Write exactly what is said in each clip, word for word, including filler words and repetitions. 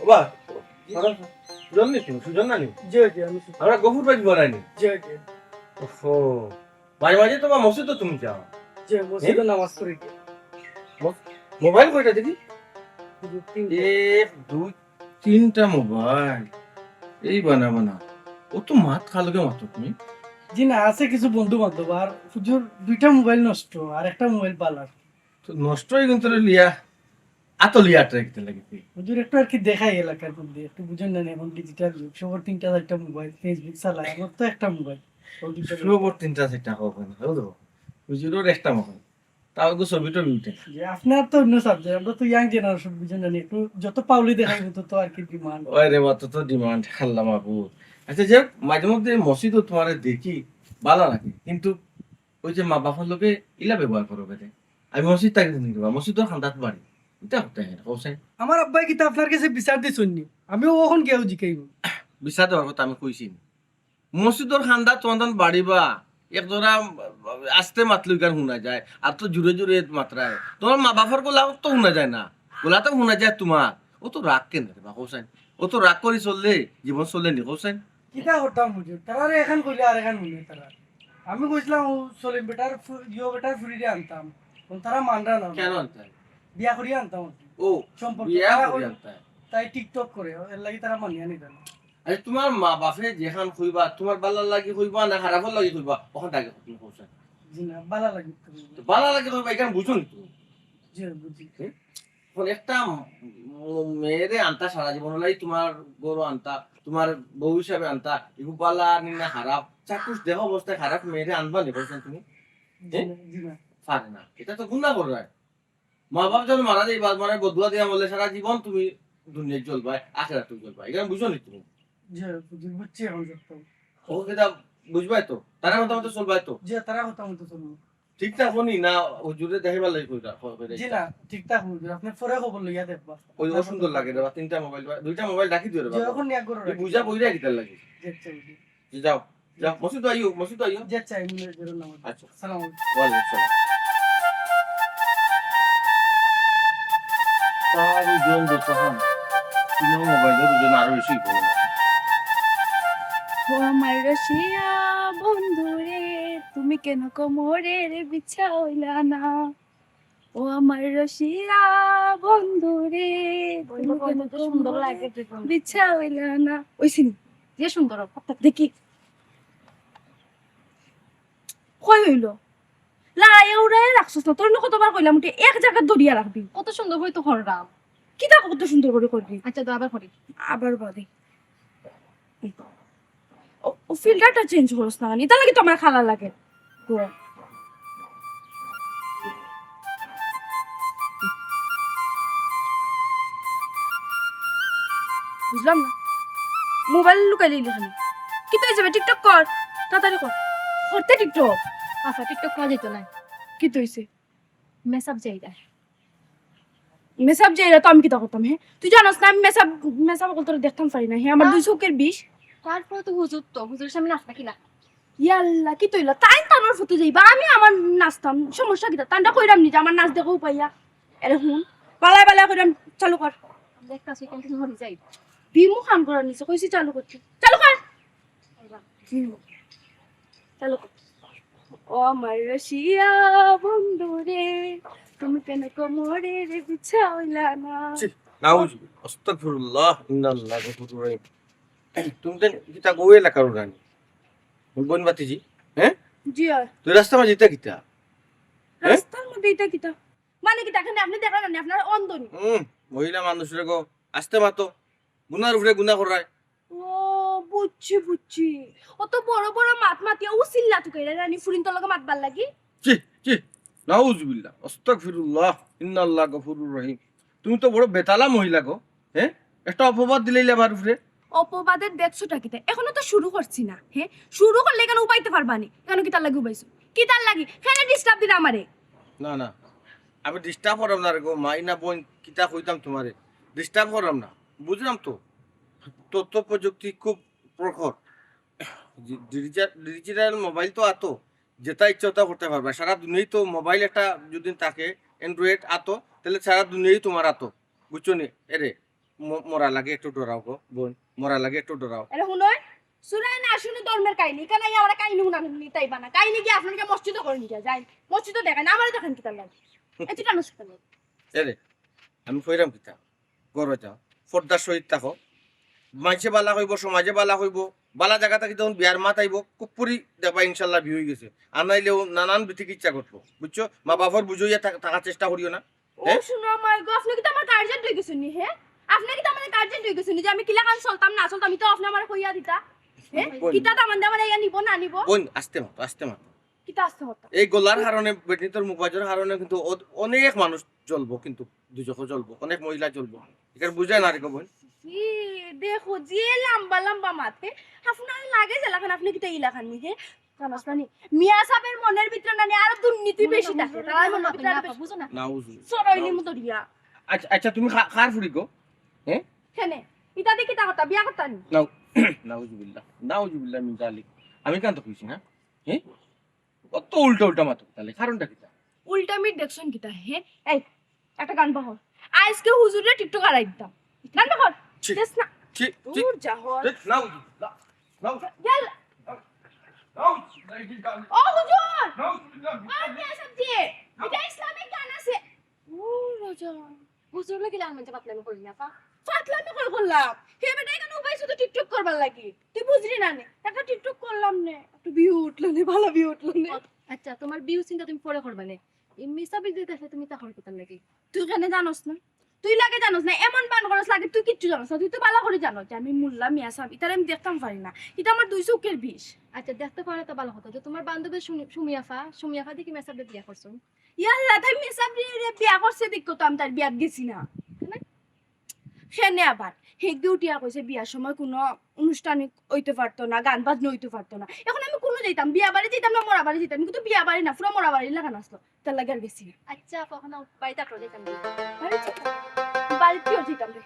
ওবা, সুজন নি তুমি? সুজন না নি? জি, জি, আমি সুজন। আমরা গফুর ভাই বলাইনি। জি, জি। ওহো। মাঝে মাঝে তো বা মসজিদও তুমি যাও। জি, মসজিদে এ? নামাজ পড়ি গিয়া। মো-, মোবাইল কয়টা দেখি? দুই তিনটা। এক, দুই, তিনটা মোবাইল। এই বানা বানা। ও তো মাত খালকে মাতো তুমি। জি না, আছে কিছু বন্ধু বান্ধব। আর হুজুর দুইটা মোবাইল নষ্ট, আর একটা মোবাইল বালা। তো নষ্ট হয়ে কিন্তু লিয়া, আতো লিয়া ট্রাই করতে লাগে। হুজুর একটু আর কি দেখাই এলাকার মধ্যে, একটু বুঝেন না নি, এখন ডিজিটাল যুগ, সবার তিনটা চারটা মোবাইল, Facebook চালায়, আমার তো একটা মোবাইল। ও দুইটা মোবাইল। সবার তিনটা চারটা হবে না, বুঝলো? হুজুরের একটা মোবাইল। তাও একটু ছবি টবি উঠে। জি, আপনার তো অন্য সাবজেক্ট, আমরা তো ইয়াং জেনারেশন, বুঝেন না নি, একটু যত পাউলি দেখাই তত তো আর কি ডিমান্ড। ওই রে বা, তত ডিমান্ড, আল্লাহ মাবুদ। আচ্ছা, যাই হোক, মাঝে মধ্যে মসজিদও তোমারে দেখি, ভালা লাগে, কিন্তু ওই যে মা বাবার লগে ইলা ব্যবহার করো বেটা। আমি মসজিদ থাকি চিনি বা, মসজিদর কান্দাত বাড়ি। ইটা করতে হয় না, হোসেন। আমার আব্বাই কিতা আপনার কাছে বিচার দিছইন নি? আমিও অখন গিয়াও জিকাইব। বিচার দেওয়ার কথা আমি কইছি নি। মসজিদর কান্দাত তোমার বাড়ি বা, এক জোড়া আস্তে মাতলে ইখান হুনা যায়, আর তো জোরে জোরে মাতরায়। তোমার মা বাবার গলা তো হুনা যায় না, গলা তো হুনা যায় তোমার। ও তো রাগ কেনে রে বা, হোসেন? ও তো রাগ করি চললে, জীবন চললে নি, হোসেন? কিতা করতাম হুজুর? তারারে এখান কইলে আর এখান মনে তারা। আমি কইছিলাম, ও সলিম বেটার ফু-, ইয়ো বেটার ফুরিরে আনতাম। অখন তারা মানরা না। কেন আনতাম? বিয়া করিয়া আনতাম আর কি। ও, সম্পর্ক। বিয়া তারা করিয়া কই-, আনতাম। তাই TikTok করে, এর লাগি তারা মানিয়া নিতা না। আরে, তোমার মা বাপে যেখান কইবা, তোমার ভালার লাগি কইবা না খারাপর লাগি কইবা, অখান আগে তুমি কও চাই। জি না, ভালার লাগি তো কইবা। তো ভালার লাগি কইবা, ইখান বুঝো নি তুমি? জি, বুঝি। হুম? অখন একটা ম-, মেয়েরে আনতা সারা জীবন লাগি, তোমার ঘরো আনতা, তোমার বউ হিসাবে আনতা, ইগু ভালা নি না খারাপ, চাক্ষুষ দেহ অবস্থায় খারাপ মেয়েরে আনবা নি, কও চাই তুমি? জি না, জি না। পারে না, ইটা তো গুনাহ কররায়। মা বাপ যখন মারা যাইবা, মানে বদুয়া দিয়া বলে সারা জীবন তুমি দুনিয়াত জ্বলবায়, আখেরাতেও জ্বলবায়। ইখান বুঝো নি তুমি? জি, বুঝি, বুঝছি অখন সব। ও কিতা বুঝবায় তো? তারা কথা মতো চলবায় তো? জি, তারা কথা মতো চলবো। ঠিক থাকবো নি না হুজুরে দেখাইবার লাগি কইরা, কই-, কইরা জি ইটা? না, ঠিক থাকবো হুজুর। আপনে পরে খবর লইয়া দেখবা। ওই, ও সুন্দর লাগে রে বা, তিনটা মোবাইল বা, দুইটা মোবাইল রাখি দিও রে বা। জি, অখন নিয়া করো, এই রাখি বুঝা দিও। বইরা কিতার লাগি? জি, আচ্ছা, হুজুর। জি, যাও। যাও, মসজিদ আইও, মসজিদ আইও। জি, আচ্ছা, আমি মনে করি নামাজ। আচ্ছা। সালাম আলাইকুম। ওয়ালাইকুম সালাম। তার ওই জন যতক্ষণ, তিনও মোবাইলের ওজন আরো বেশি হইব। ও আমার রসিয়া বন্ধু রে, তুমি কেন কোমরের বিছা হইলা না? ও আমার রসিয়া বন্ধু রে, তুমি বন্ধু কেন তো সুন্দর কোমরের লাগে যে বন্ধু। বিছা হইলা না? ওই সিন, যে সুন্দর, দেখি। কই হইল? লাড়াইয়া উড়াইয়া রাখছস না, তোর না কতবার কইলাম, উঠে এক জাগাত ধরিয়া রাখবি। কত সুন্দর করি তো কররাম। কিতা কত সুন্দর করি করবি? আচ্ছা, তো আবার করি। আবার বাদে। ও, ও ফিল্টারটা চেঞ্জ করস না, ইটা লাগি তো আমার খালা লাগে। বুঝলাম না, মোবাইল লুকাই দিলি কেন? কিতা হইছে বে? TikTok কর, তাড়াতাড়ি কর। করতে TikTok? আচ্ছা, TikTok করা যাইতো না। কিতা হইছে? মেসাব যাইরা। মেসাব যাইরা তো আমি কিতা করতাম, হে? তুই জানোস না আমি মেসাব, মেসাব অকল তোরে দেখতাম পারি না, হে? আমার দুই চোখের বিষ। তারপরে তো হুজুর তো, হুজুরের সামনে নাচতা কিলা? ইয়াল্লা, কিতা হইলা? তাইন তানর ফটো যাইবা, আমি আমার নাচতাম, সমস্যা কিতা? তানরে কইরাম নি যে আমার নাচ দেখো পাইয়া। এরে হুন, বালায় বালায় কইরাম, চালু কর। দেখতাছি কোন কিছু মরি যাই। বিমু খান করার নিচে কইছি চালু করতে। চালু কর। হুম। চালু কর। ও আমার রসিয়া বন্ধু রে, তুমি কেন কোমরের বিছা হইলা না? ছি, নাউজুবিল্লাহ, আস্তাগফিরুল্লাহ, ইন্নাল্লাহ গফুরুর রহিম। তুমি দেন কিতা গো এলাকার রানী? বোন বাতিজি, হ্যাঁ? জি, হয়। তুই রাস্তার মাঝে ইতা কিতা? হ্যাঁ? রাস্তার মধ্যে ইটা কিতা? মানে কিতা, এখানে আপনি দেখলেন না, আপনারা অন্ধ নি? হুম, মহিলা মানুষ রে গো, আস্তে মাতো, গুনার উপরে গুনা করায়। ও, বুঝছি, বুঝছি। অত বড় বড় মাত মাতিয়া ও চিল্লা তুকাইরা রানী ফুরিন্তর লগে মাতবার লাগি? ছি, ছি, নাউজুবিল্লাহ, আস্তাগফিরুল্লাহ, ইন্নাল্লাহ গফুরুর রহিম। তুমি তো বড় বেতালা মহিলা গো, হ্যাঁ? একটা অপবাদ দিলাইলে আমার উপরে। অপবাদের দেখছোটা কিতা? এখনো তো শুরু করছি না, হ্যাঁ? শুরু করলে কেন উবাইতে পারবা নি? কেন কিতার লাগি উবাইছো? কিতার লাগি? কেন ডিস্টার্ব দিলা আমারে? না, না, আমি ডিস্টার্ব করাম না রে গো, মাই না বোন, কিতা কইতাম তোমারে? ডিস্টার্ব করাম না, বুঝলাম তো। তথ্য প্রযুক্তি খুব প্রখর। ডি-, ডিজিটাল, ডিজিটাল মোবাইল তো আতো, যেটা ইচ্ছা ওটা করতে পারবা। সারা দুনিয়াই তো মোবাইল একটা যদি থাকে, Android আতো, তাহলে সারা দুনিয়াই তোমার আতো, বুঝছো নি? এরে, ম-, মরা লাগে একটু ডরাও গো, বোন, মরা লাগে একটু ডরাও। আরে হুনইন, চুরায় না শুনে ধর্মের কাহিনী, কেনে আইয়া আমরা কাহিনী হুনানি তাইবা না? কাহিনী কি আপনারা মসজিদো করইন গিয়া? যাইন, মসজিদো দেখইন, আমারে দেখইন কিতার লাগি? এ তুই টানো শুনে। এরে, আমি কইরাম কিতা? ঘরো যাও, পর্দার সহিত থাকো। মাইনষে বালা কইবো, সমাজে বালা কইবো, বালা জাগা থাকি যখন বিয়ার মাত আইবো, কুপুরি দেখবা ইনশাল্লাহ বিয়া অইগেছে। আর নাইলেও নানান বিতিকিচ্ছা ঘটবো, বুঝছো? মা বাপর বুঝ অইয়া থাক-, থাকার চেষ্টা করিও না। ও হ্যাঁ? শুনো মাই গো, আপনে কিতা আমার কার্জেন্ট অইগেছইন নি, হে? আপনে কিতা আমার কার্জেন্ট অইগেছইন নি যে আমি কিলাখান চলতাম না চলতাম, ইতা আপনে আমারে কইয়া দিতা? হে? বোন। কিতা দামান দামান ইয়া নিবো না নিবো? বোন, আস্তে মাতো, আস্তে মাতো। কিতা আস্তে মাতো? এই গলার কারণে, বেটিন্তর মুখবাজর কারণে কিন্তু অ-, অনেক মানুষ জ্বলবো, কিন্তু দুজখো জ্বলবো, অনেক মহিলা জ্বলবো। ইখান বুঝায় না রে গো বোন। জি, দেখো, যে লম্বা লম্বা মাত, হে? আপনার লাগে যেলাখান, আপনে কিতা ইলাখান নি, হে? জানোস না নি? মিয়া সাবের মনের ভিতরে না নি আরো দুর্নীতি বেশি থাকে। তার মনের ভিতরে আরো বেশি। বুঝো না? নাউজুবিল্লাহ। সরাইলি মতো দিয়া। আচ্ছা, আচ্ছা, তুমি খা-, খার ফুড়ি গো? হ্যাঁ? কেনে? ইতা দি কিতা করতা? বিয়া করতা নি? নাউ-, নাউজুবিল্লাহ। নাউজুবিল্লাহ মিন জালিক। আমি কান তো কইছি না? হ্যাঁ? অত উল্টা উল্টা মাতো তাইলে। কারণটা কিতা? উল্টা মি দেখছইন কিতা, হে? এই, একটা গান বাহর। আইজকে হুজুরে TikTok হারাই দিতাম। গান বাহর। ছি, দেস না। ছি, ছি। দূর যা হর। এ, নাউজুবিল্লাহ। নাউ-, গেল। নাউজুবিল্লাহ। ও হুজুর! নাউজুবিল্লাহ। আর কে আছে যে? ইটা ইসলামিক গান আছে। ও রাজা। হুজুর লাগি লাল মঞ্চে পাতলামি করি না, পা। পাতলামি কই করলাম? হে বেটা, এখানে উবাই শুধু TikTok করবার লাগি। তুই বুঝলি না নে? একটা TikTok করলাম নে। একটু view উঠলো নে, ভালা view উঠলো নে। আচ্ছা, তোমার view চিন্তা তুমি পরে করবা নে। এই মিসাবিল দিতে আসলে তুমি তখন করতাম নাকি? তুই কেনে জানোস না? তুই লাগে জানোস না, এমন বান করস লাগে তুই কিচ্ছু জানোস না। তুই তো ভালা করি জানোস যে আমি মোল্লা মিয়া সাব, ইতারে আমি দেখতাম পারি না। ইতা আমার দুই চোখের বিষ। আচ্ছা, দেখতে পারো তো ভালা কথা। তো তোমার বান্ধবী সুমি-, সুমিয়াফা, সুমিয়াফা দেখি মেসাবরে বিয়া করছো। ইয়াল্লা, তাই মেসাবরে বিয়া করছে দেখো তো আমি তার বিয়াত গেছি না। সেনে আবার হেগদি উঠিয়া কইছে বিয়ার সময় কোনো অনুষ্ঠান অইতে পারতো না, গান বাজনা অইতে পারতো না। এখন আমি কোনো যাইতাম, বিয়া বাড়ি যাইতাম না, মরা বাড়ি যাইতাম, কিন্তু বিয়া বাড়ি না, পুরা মরা বাড়ি লাখান আসলো। তার লাগি আর গেছি না। আচ্ছা, কখনো বাড়িতে আপনার যেতাম না। বাড়িতে? বাড়িতেও যেতাম না।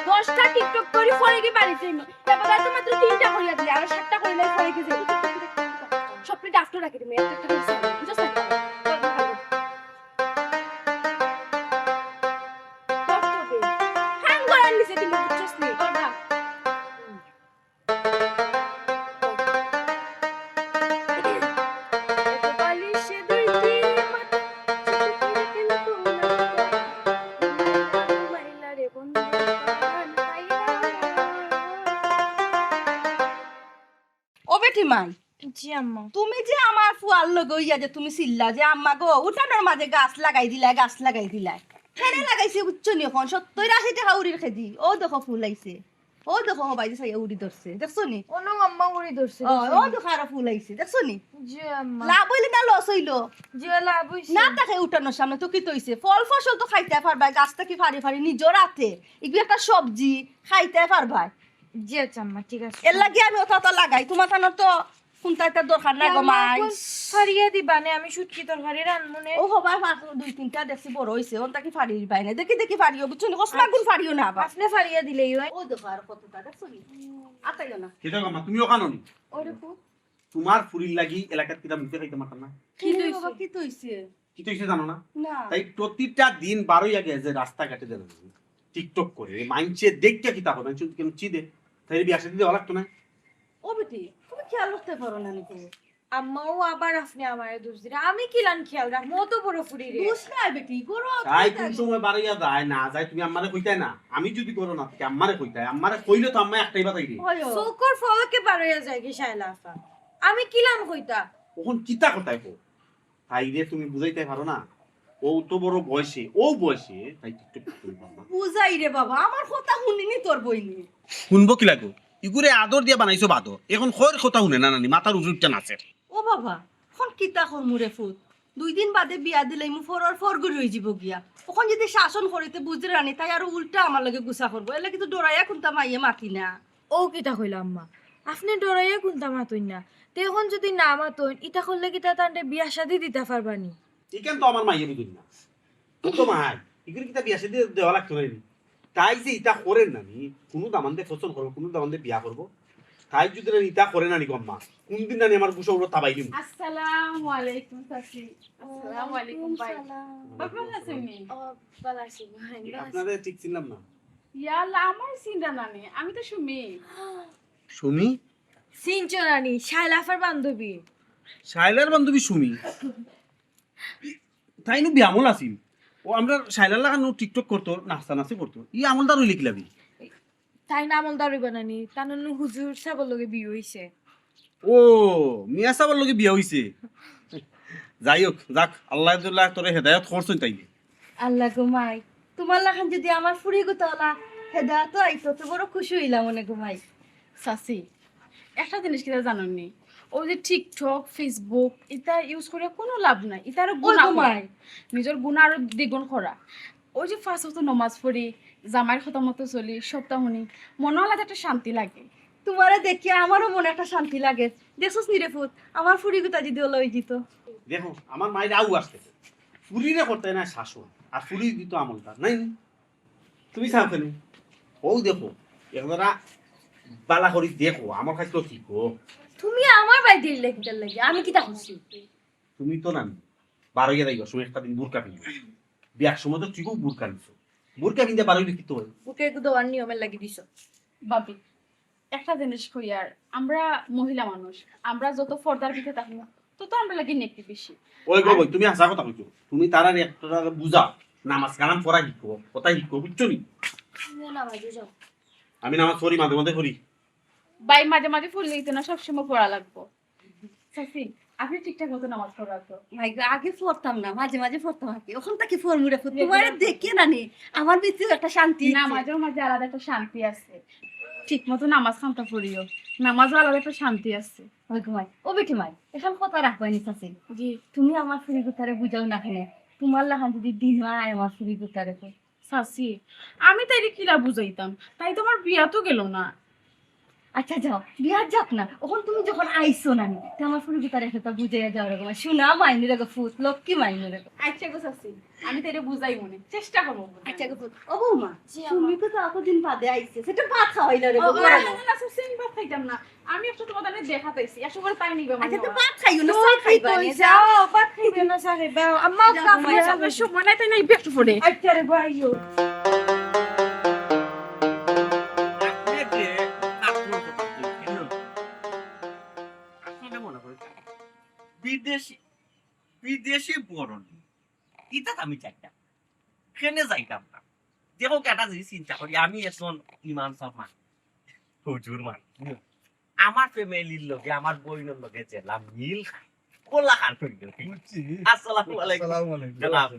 দশটা TikTok করি পরে গিয়ে বাড়িতে যাইমু। এবার তো মাত্র তিনটা করিয়া দিলে, আরো সাতটা করিলে পরে গিয়ে যাইমু। সবটি ডাফটো রাখি তুমি, একটা একটা করে সামনে, বুঝছো? করতে হবে। কান গলার নিচে দিমু, বুঝছস নি? কর না। ও বেটি মাই, জি আম্মা। তুমি যে আমার ফুয়ার লগে অইয়া যে তুমি চিল্লা যে, "আম্মা গো, উঠানোর মাঝে গাছ লাগাই দিলায়, গাছ লাগাই দিলায়।" কেনে লাগাইছে বুঝছো নি? এখন সত্তর আশি টেকা উরির কেজি। ও দেখো ফুল আইছে। ও দেখো, হবাই যে চাইয়া উড়ি ধরছে, দেখছো নি? অনো আম্মা উড়ি ধরছে, ও, দেখছো ও নি? দেখো আরো ফুল আইছে, দেখছো নি? জি আম্মা। লাভ অইলো না লস অইলো? জি, লাভ অইছে। না থাকে উঠানোর সামনে তো কিতা অইছে? ফল ফসল তো খাইতায় পারবায়, গাছ থাকি ফাড়ি ফাড়ি নিজর আতে। এগুলো একটা সবজি, খাইতায় পারবায়। জি আচ্ছা আম্মা, ঠিক আছে। এর লাগি আমি ওটা তো লাগাই, তোমার কানো তো কোনটা একটা দরকার নাই গো না, মাই। এখন ফাড়িয়া দিবা নে, আমি শুটকি তরকারি রানমু নে। ও হবাই, দুই তিনটা দেখছি বড় অইছে, ওনটা কি ফাড়িবায় না? দেখি দেখি ফাড়িও, বুঝছো নি? কসমা গুন ফাড়িও না আবার। আপনে ফাড়িয়া দিলেই অয়। ও দেখো আর কতটা, দেখছো নি? আতাইও না। কিতা গো মা, তুমিও কানো নি? ওরে পুত। তোমার ফুরির লাগি এলাকাত কিতা মুখে খাইতে পারতাম না। কি কিতা অইছে? বাবা, কিতা অইছে? কিতা অইছে জানো না? না। তাই প্রতিটা দিন বারোই আগে যে রাস্তাঘাটে যেন TikTok করে, মাইনষে দেখিয়া কিতা করে, মাইনষে কেন চিদে, তাই বিয়া শাদী দেওয়া লাগতো না। ও বেটি, তুমি খেয়াল রাখতে পারো না নাকি? আম্মা, ও আবার আপনে আমারে দোষ দিরা। আমি কিলান খেয়াল রাখমু, অত বড় ফুরি রে। দোষ নাই বেটি, গরো তাই কোন সময় বারইয়া যায় না যায়, তুমি আমারে কইতায় না। আমি যদি গরো না থাকি, আমারে কইতায়, আমারে কইলে তো আম্মা একটাই বাতাই রে। চোখর ফলকে বারইয়া যায় কি শায়লা আফা? আমি কিলান কইতা? অখন কিতা কথায় কও? তাইরে তুমি বুঝাইতায় পারো না? ও তো বড় বয়সে, ও বয়সে তাই TikTok করতে পারে না। বুঝাই রে বাবা, আমার কথা হুনিনি তোর বইনি। হুনবো কিলা গো? ইগুরে আদর দিয়া বানাইছো বাদো। অখন কইর কথা হুনে না নানি, মাথার উজুরটা নাচের। ও বাবা, অখন কিতা করমু রে ফুত? দুই দিন বাদে বিয়া দিলাইমু, ফরর ফর গুরি অইযিবো গিয়া। অখন যদি শাসন করি তে বুঝরে নানি, তাই আরো উল্টা আমার লগে গুসা করবো। এর লাগি তো ডরাইয়া কুন্তা মাইয়ে মাতি না। ও কিতা কইলা আম্মা? আপনে ডরাইয়া কুন্তা মাতইন না। তে অখন যদি না মাতইন, ইতা করলে কিতা তানরে বিয়া শাদি দিতা পারবা নি? ইখান তো আমার মাইয়ে বুঝইন না। ও তো মাই, ইগুরে কিতা বিয়া শাদি দেওয়া লাগতো নানি? তাই যে ইতা করের নানি, কুনু দামান্দে পছন্দ করবো, কুনু দামান্দে বিয়া করবো। তাই যদি নানি ইতা করে নানি গো আম্মা, কুনদিন নানি আমার গুসা উড়ো তাবাই দিমু। আসসালামু আলাইকুম চাচি। আসসালামু আলাইকুম ভাই। ওয়ালাইকুম সালাম। বাবা ভালা আছইন নি? ও, ভালা আছি ভাই, ভালা আছি। আপনারে ঠিক চিনলাম না। ইয়া আল্লাহ, আমারে চিনরা না নি? আমি তো সুমি। সুমি? চিনছো না নি? শায়লা আফার বান্ধবী। শায়লার বান্ধবী সুমি? তাইনু বিয়ামল আছিল। ও, আমরা শায়লার লাখান টিকটক করতো, নাস্তা নাস্তি করতো। ই আমলদার অইলে কিলা দি? তাইন আমলদার অইবা না নি? তান নু হুজুর সাবর লগে বিয়া অইছে। ও, মিয়া সাবর লগে বিয়া অইছে। যাই হোক, যাক, আল্লাহ তাআলা তোরে হেদায়েত করছইন তাইলে। আল্লাহ গো মাই, তুমার লাখান যুদি আমার ফুরি গুতা অলা হেদায়েত অইতো, তে বড় খুশি অইলাম অনে গো মাই। চাচি, একটা জিনিস কিতা জানইন নি? ওই যে টিকটক, ফেসবুক, ইতা ইউজ করিয়া কুনু লাভ নাই, ইতা আরো ওই গুনাহ গো করা। মাই, নিজর গুনাহ আরো দ্বিগুণ করা। ওই যে পাঁচ ওয়াক্ত নমাজ পড়ি, জামাইর কথা মতো চলি, সবতা হুনি, মনো অলা একটা শান্তি লাগে। তুমারে দেখিয়া আমারও মনে একটা শান্তি লাগে। দেখছস নি রে ফুত, আমার ফুরি গুতা যুদি অলা অইযিতো। দেখো, আমার মাইর আউ আসতেছে। ফুরিরে করতে না শাসন, আর ফুরি দিত আমলদার, নাই নি? তুমি চাও কেনে? ও দেখো, একজরা বালা করি দেখো, আমার কাছে তো ঠিক গো। তুমি আমার বাড়ি দিলে কিতার লাগি? আমি কিতা করছি? তুমি তো না বারো গিয়া যাইবার সময় একটা দিন বুরকা পিন্ধো। বিয়ার সময় তো ঠিকও বুরকা নিছো। বুরকা পিন্ধে বারো গেলে কি তো হয়? বুকে একটু দেওয়ার নিয়মের লাগি দিছ। ভাবি, একটা জিনিস কইয়ার, আমরা মহিলা মানুষ, আমরা যত পর্দার ভিতরে থাকমু, তত আমরা লাগি নেকি বেশি। ওই গো, ওই তুমি হাছা কথা কইছো। তুমি তারারে একটা বুঝাও, নামাজ কালাম পড়া শিখো, কথা শিখো, বুঝছো নি? তুমিও নামাজে যাও। আমি নামাজ পড়ি, মাঝে মাঝে পড়ি। ভাই, মাঝে মাঝে পড়লে তো না, সবসময় পড়া লাগবো। চাচি, আপনি ঠিকঠাক মতো নামাজ পড়া তো? মাই গো, আগে পড়তাম না, মাঝে মাঝে পড়তাম আর কি। অখন থাকি পড়মু রে ফুত, তুমারে দেখি না নি, আমার ভিতরে একটা শান্তি না, আছে। মাঝে মাঝে আলাদা একটা শান্তি আছে। ঠিক মতো নামাজ কালামটা পড়িও, নামাজও আলাদা একটা শান্তি আছে। ওই গো মাই, ও বেটি মাই, এখন কথা রাখবায় নি চাচি। জি। তুমি আমার ফুরি গুতারে বুঝাও না কেনে, তুমার লাখান যুদি দিন অয় আমার ফুরি গুতারে তো। চাচি, আমি তাইরে কিলা বুঝাইতাম, তাই তো আমার বিয়া তো গেল না। আচ্ছা যাও, বিয়াত যাক না, অখন তুমি যখন আইছো না নি, তে আমার ফুরি গুতারে একটা বুঝাইয়া যাও রে গো মাই। সোনা মাইনু রে গো ফুত, লক্ষ্মী মাইনু রে গো। আচ্ছা গো চাচি, আমি তাইরে বুঝাইমুনে, চেষ্টা করমু। আচ্ছা গো ফুত, ও বৌমা, তুমি তো অতদিন বাদে আইছো, সেটা ভাত খাওয়াইলা রে গো। না, না, না, চাচি, আমি ভাত খাইতাম না। আমি একটা তোমার তাইরে দেখাত আইছি, আশা করি তাই নিবা। আচ্ছা, তো ভাত খাইও না, চা খাইবা নি, যাও। যাও, ভাত খাইবে না, চা খাইবা। আম্মা, যাও, কাপড় যাও। সামনে সময় নাই, তাই না, একটু পরে। আচ্ছা রে ভাইও। আপনি যে কাপড় চোপড় কিনছেন, আসলে মনে হয় বিদেশি, বিদেশি বরণ। ইতা তো আমি চাইতাম। কেনে যাইতাম না। দেখো, একটা জিনিস চিন্তা করি, আমি একজন ইমাম সাহেব মানুষ, হুজুর মানুষ। আমার ফ্যামিলির লগে, আমার বইনর লগে যেলা মিল খায়, কলা খান হইল। বুঝছি। আসসালামু আলাইকুম। আসসালামু আলাইকুম। জনাব,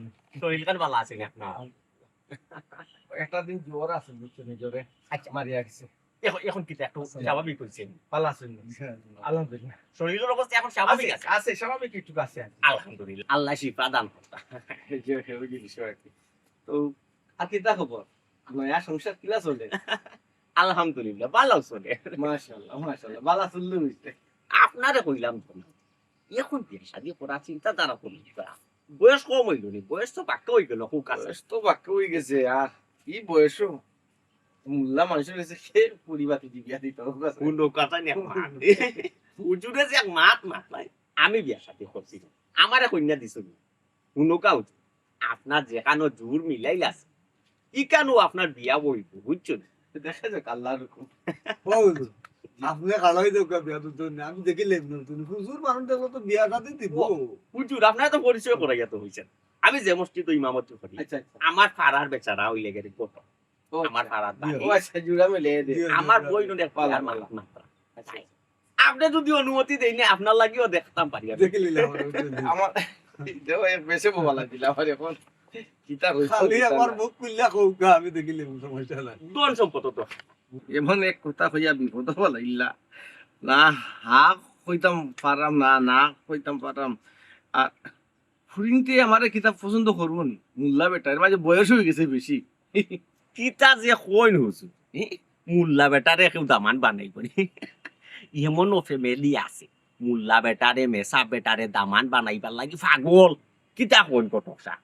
শরীর খান ভালা আছেন আপনার? একটা দিন জ্বর আছে, বুঝছো নি, জ্বরে আচ্ছা। মারিয়া গেছে। এখন, এখন কিন্তু একটু স্বাভাবিক হইছেন? ভালা আছেন? আলহামদুলিল্লাহ। শরীরের অবস্থা এখন স্বাভাবিক আছে? আছে, স্বাভাবিক একটু আছে। আলহামদুলিল্লাহ, আল্লাহ শিফা দান করতা। এই যে, এই যে বিষয় আর কি। তো, আর কিতা খবর? নয়া সংসার কিলা চলে? আলহামদুলিল্লাহ, ভালো চলে। মাশাআল্লাহ, মাশাআল্লাহ, ভালা চললে হইছে। আপনারে কইলাম তো না, এখন বিয়া শাদি করার চিন্তাধারা করলি না। বয়স কম হইল নি, বয়স তো বাক্কা হয়ে গেল, খুব কাছে। বয়স তো বাক্কা হয়ে গেছে, আর এই বয়সও মোল্লা মানুষের কাছে কে পরিবাতি বিয়া দিত? কোনো কথা নেই, মা। হুজুরে যে এক মাত মাত নাই, আমি বিয়া শাদি করছি, আমারে কইনা দিছ নি। হুনো কাউ, আপনার যেখানো জোর মিলাইল আছে, ইখানো আপনার বিয়া বইব, বুঝছো নি? দেখা যাক আল্লাহর হুকুম। ও হুজুর, আপনি খাড়াই দেউক্কা বিয়া দুজন, আমি দেখিলাম না। হুজুর মানুষ দেখলে তো বিয়া শাদি দিব। হুজুর, আপনারা তো পরিচয় করাইয়া তো হইছেন। আমি যে মসজিদো ইমামতি করি, আচ্ছা, আচ্ছা। আমার পাড়ার বেচারা ওই লেগের কত। ও, আমার আচ্ছা। পাড়ার দাঁড়ি। ও আচ্ছা, জুড়া মিলে দে। জি, জি, আমার জি। বই নুনে ভালো, আমার ভালো। মাত্রা। আপনি যদি অনুমতি দেন, আপনার লাগিও দেখতাম পারি আমি। দেখিলাম আমরা, বুঝলেন? আমার, দেখো, এক বেশে বোলা দিলা আমার এখন। কিতা হইছে, খালি কিতা আমার না। মুখ খুললে কউক্কা, আমি দেখিলাম, সমস্যা নাই। ধন সম্পদ তো। এমন এক কথা কইয়া বিপদ বলাইলা। না হা কইতাম পারাম না, না কইতাম পারাম। আর ফুরিন্তে আমারে কিতা পছন্দ করবো নি? মোল্লা বেটা, এর মাঝে বয়স হয়ে গেছে বেশি। কিতা যে কইন হুজুর, হি? মোল্লা বেটারে কেউ দামান বানাইব নি? এমনও ফ্যামিলি আছে, মোল্লা বেটারে, মেসাব বেটারে দামান বানাইবার লাগি পাগল। কিতা কইন কটকসা?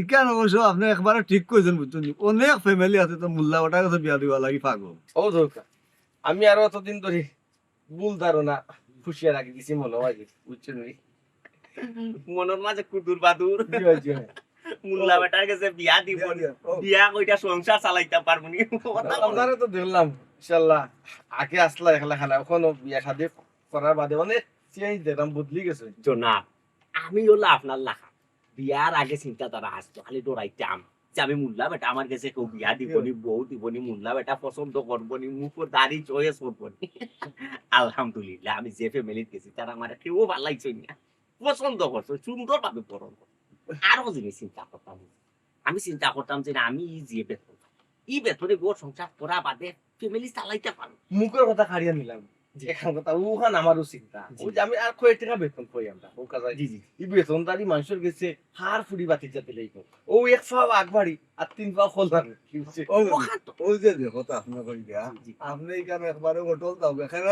ইখান অবশ্য আপনি একবারে ঠিক কইছেন, বুঝছেন নি? অনেক ফ্যামিলি আছে তো মোল্লা বেটার কাছে বিয়া দিবার লাগি পাগল। ও দরকার। আমি আরো অতদিন ধরি ভুল ধারণা পুষিয়া রাখি দিছি মনে হয়, বুঝছো নি? মনের মাঝে কুদুর বাদুর। জি হয়, জি হয়। মোল্লা বেটার গেছে বিয়া দিব নি। বিয়া কইটা সংসার চালাইতাম পারমু নি। কথা বলো। আপনারে তো দেখলাম, ইনশাআল্লাহ, আগে আছলা একলা খানা, অখন বিয়া শাদি করার বাদে অনেক চেঞ্জ দেখলাম, বদলি গেছে। জনাব, আমি অলা আপনার লাখান। বিয়ার আগে চিন্তাধারা আছলো, খালি ডরাইতাম যে আমি মোল্লা বেটা, আমার গেছে কেউ বিয়া দিব নি, বউ দিব নি, মোল্লা বেটা পছন্দ করবো নি, মুখর দাড়ি চয়েস করবো নি। আলহামদুলিল্লাহ, আমি যে ফ্যামিলিত গেছি, তারা আমারে কেউ ভালাইছে না, পছন্দ করছে, সুন্দরভাবে বরণ করছে। আরো জিনিস চিন্তা করতাম, আমি চিন্তা করতাম যে না, আমি ই যে বেতন পাই, ই বেতনে ঘর সংসার করা বাদে ফ্যামিলি চালাইতাম পারমু। মুখর কথা কাড়িয়া নিলাম, জি। এখান কথা, অখান আমারও চিন্তা। জি। ওই যে আমি আর কয় টেকা বেতন পাই আমরা, ও কাজে। জি, জি। ই বেতনদারি মানষর গেছে হার ফুড়ি বাতি যাতে লইব। ও এক পাও আগবাড়ি আর তিন পাও খোলা। ও, অখান তো। ওই যে, যে কথা আপনে কই দিয়া, জি, জি। আপনে এখানে একবারে হোটেল দাও, এখানে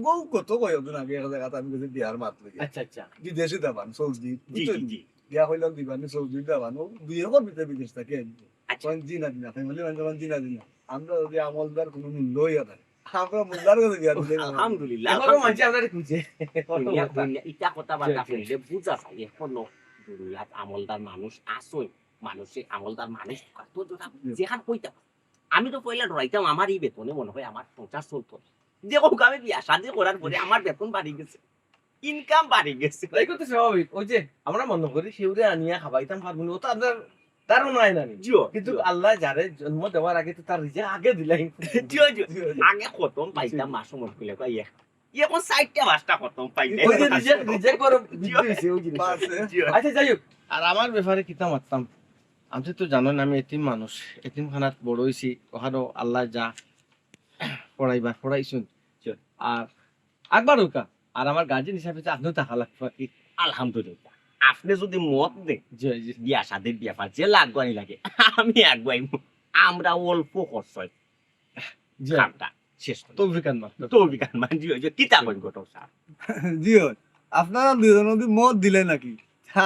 গো কত কয় ওদিন আগে এক জায়গাতে আমি গেছি বিয়ার মাত লইয়া। আচ্ছা, আচ্ছা। বিদেশি দাবান, সৌদি, জি, বুঝছেন? জি, জি। বিয়া কইলাম দিবানি সৌদি দাবান, ও দুই একর ভিতরে বিদেশ থাকি আনছে। আচ্ছা। কইন জি না, জি না, ফ্যামিলি মানে কইন জি না, জি না। আমরা যদি আমলদার কোনো মূল্য হইয়া থাকে, আমরা মোল্লার কাছে বিয়া দিলে আলহামদুলিল্লাহ, এখনো আলহামদুলিল্লাহ। মানষে আমরারে খুঁজে। দুনিয়া, দুনিয়া, ইটা কথাবার্তা জি, জি। কইলে বুঝা যায়, এখনো দুনিয়াত আমলদার মানুষ আছে, মানষে আমলদার মানুষ তো যেটা জি। যেখান কইতাম। আমি তো পয়লা ডরাইতাম, আমার ই বেতনে মনে হয় আমার সংসার চলতো না। যে হোক, আমি বিয়া শাদি করার পরে আমার বেতন বাড়ি গেছে, ইনকাম বাড়ি গেছে। তাই করতে স্বাভাবিক, ওই যে আমরা মনে করি কেউরে আনিয়া খাবাইতাম পারবো না, ও তো আপনার ধারণায় না নি। জিও, কিন্তু জিও। আল্লাহ যারে জন্ম দেওয়ার আগে তো তার রিজিক আগে দিলাই। জিও, জিও। জিও, জিও। আগে খতম পাইতাম, জি। মাসে মনে কইলে কয় এক। ই এখন চাইরটা পাঁচটা খতম পাইলে। ওই যে রিজিক, রিজিক বড় বৃদ্ধি হইছে, ওই জিনিস। বাস, হ্যাঁ। জিও। আচ্ছা, যাই হোক, আর আমার ব্যাপারে কিতা মাততাম, আপনে তো জানইন আমি এতিম মানুষ, এতিমখানাত বড় হইছি, ওখানেও আল্লাহ যা পড়াইবার পড়াইছইন। জি। আর আকবার হোকা, আর আমার গার্জিয়ান হিসাবে তো আপনেও থাকা লাগবে আর কি। আলহামদুলিল্লাহ, আপনে যদি মত দেন, জি, জি। বিয়া শাদির ব্যাপার যে লাগুয়ানি লাগে, আমি আগুয়াইমু। আমরা অল্প খরচে জি। কামটা শেষ করি। তৌফিক আনবা। তৌফিক আনবা, জি, জি, কিতা কইন ঘটক সাব? জি, আপনারা দুইজন যদি মত দিলে নাকি?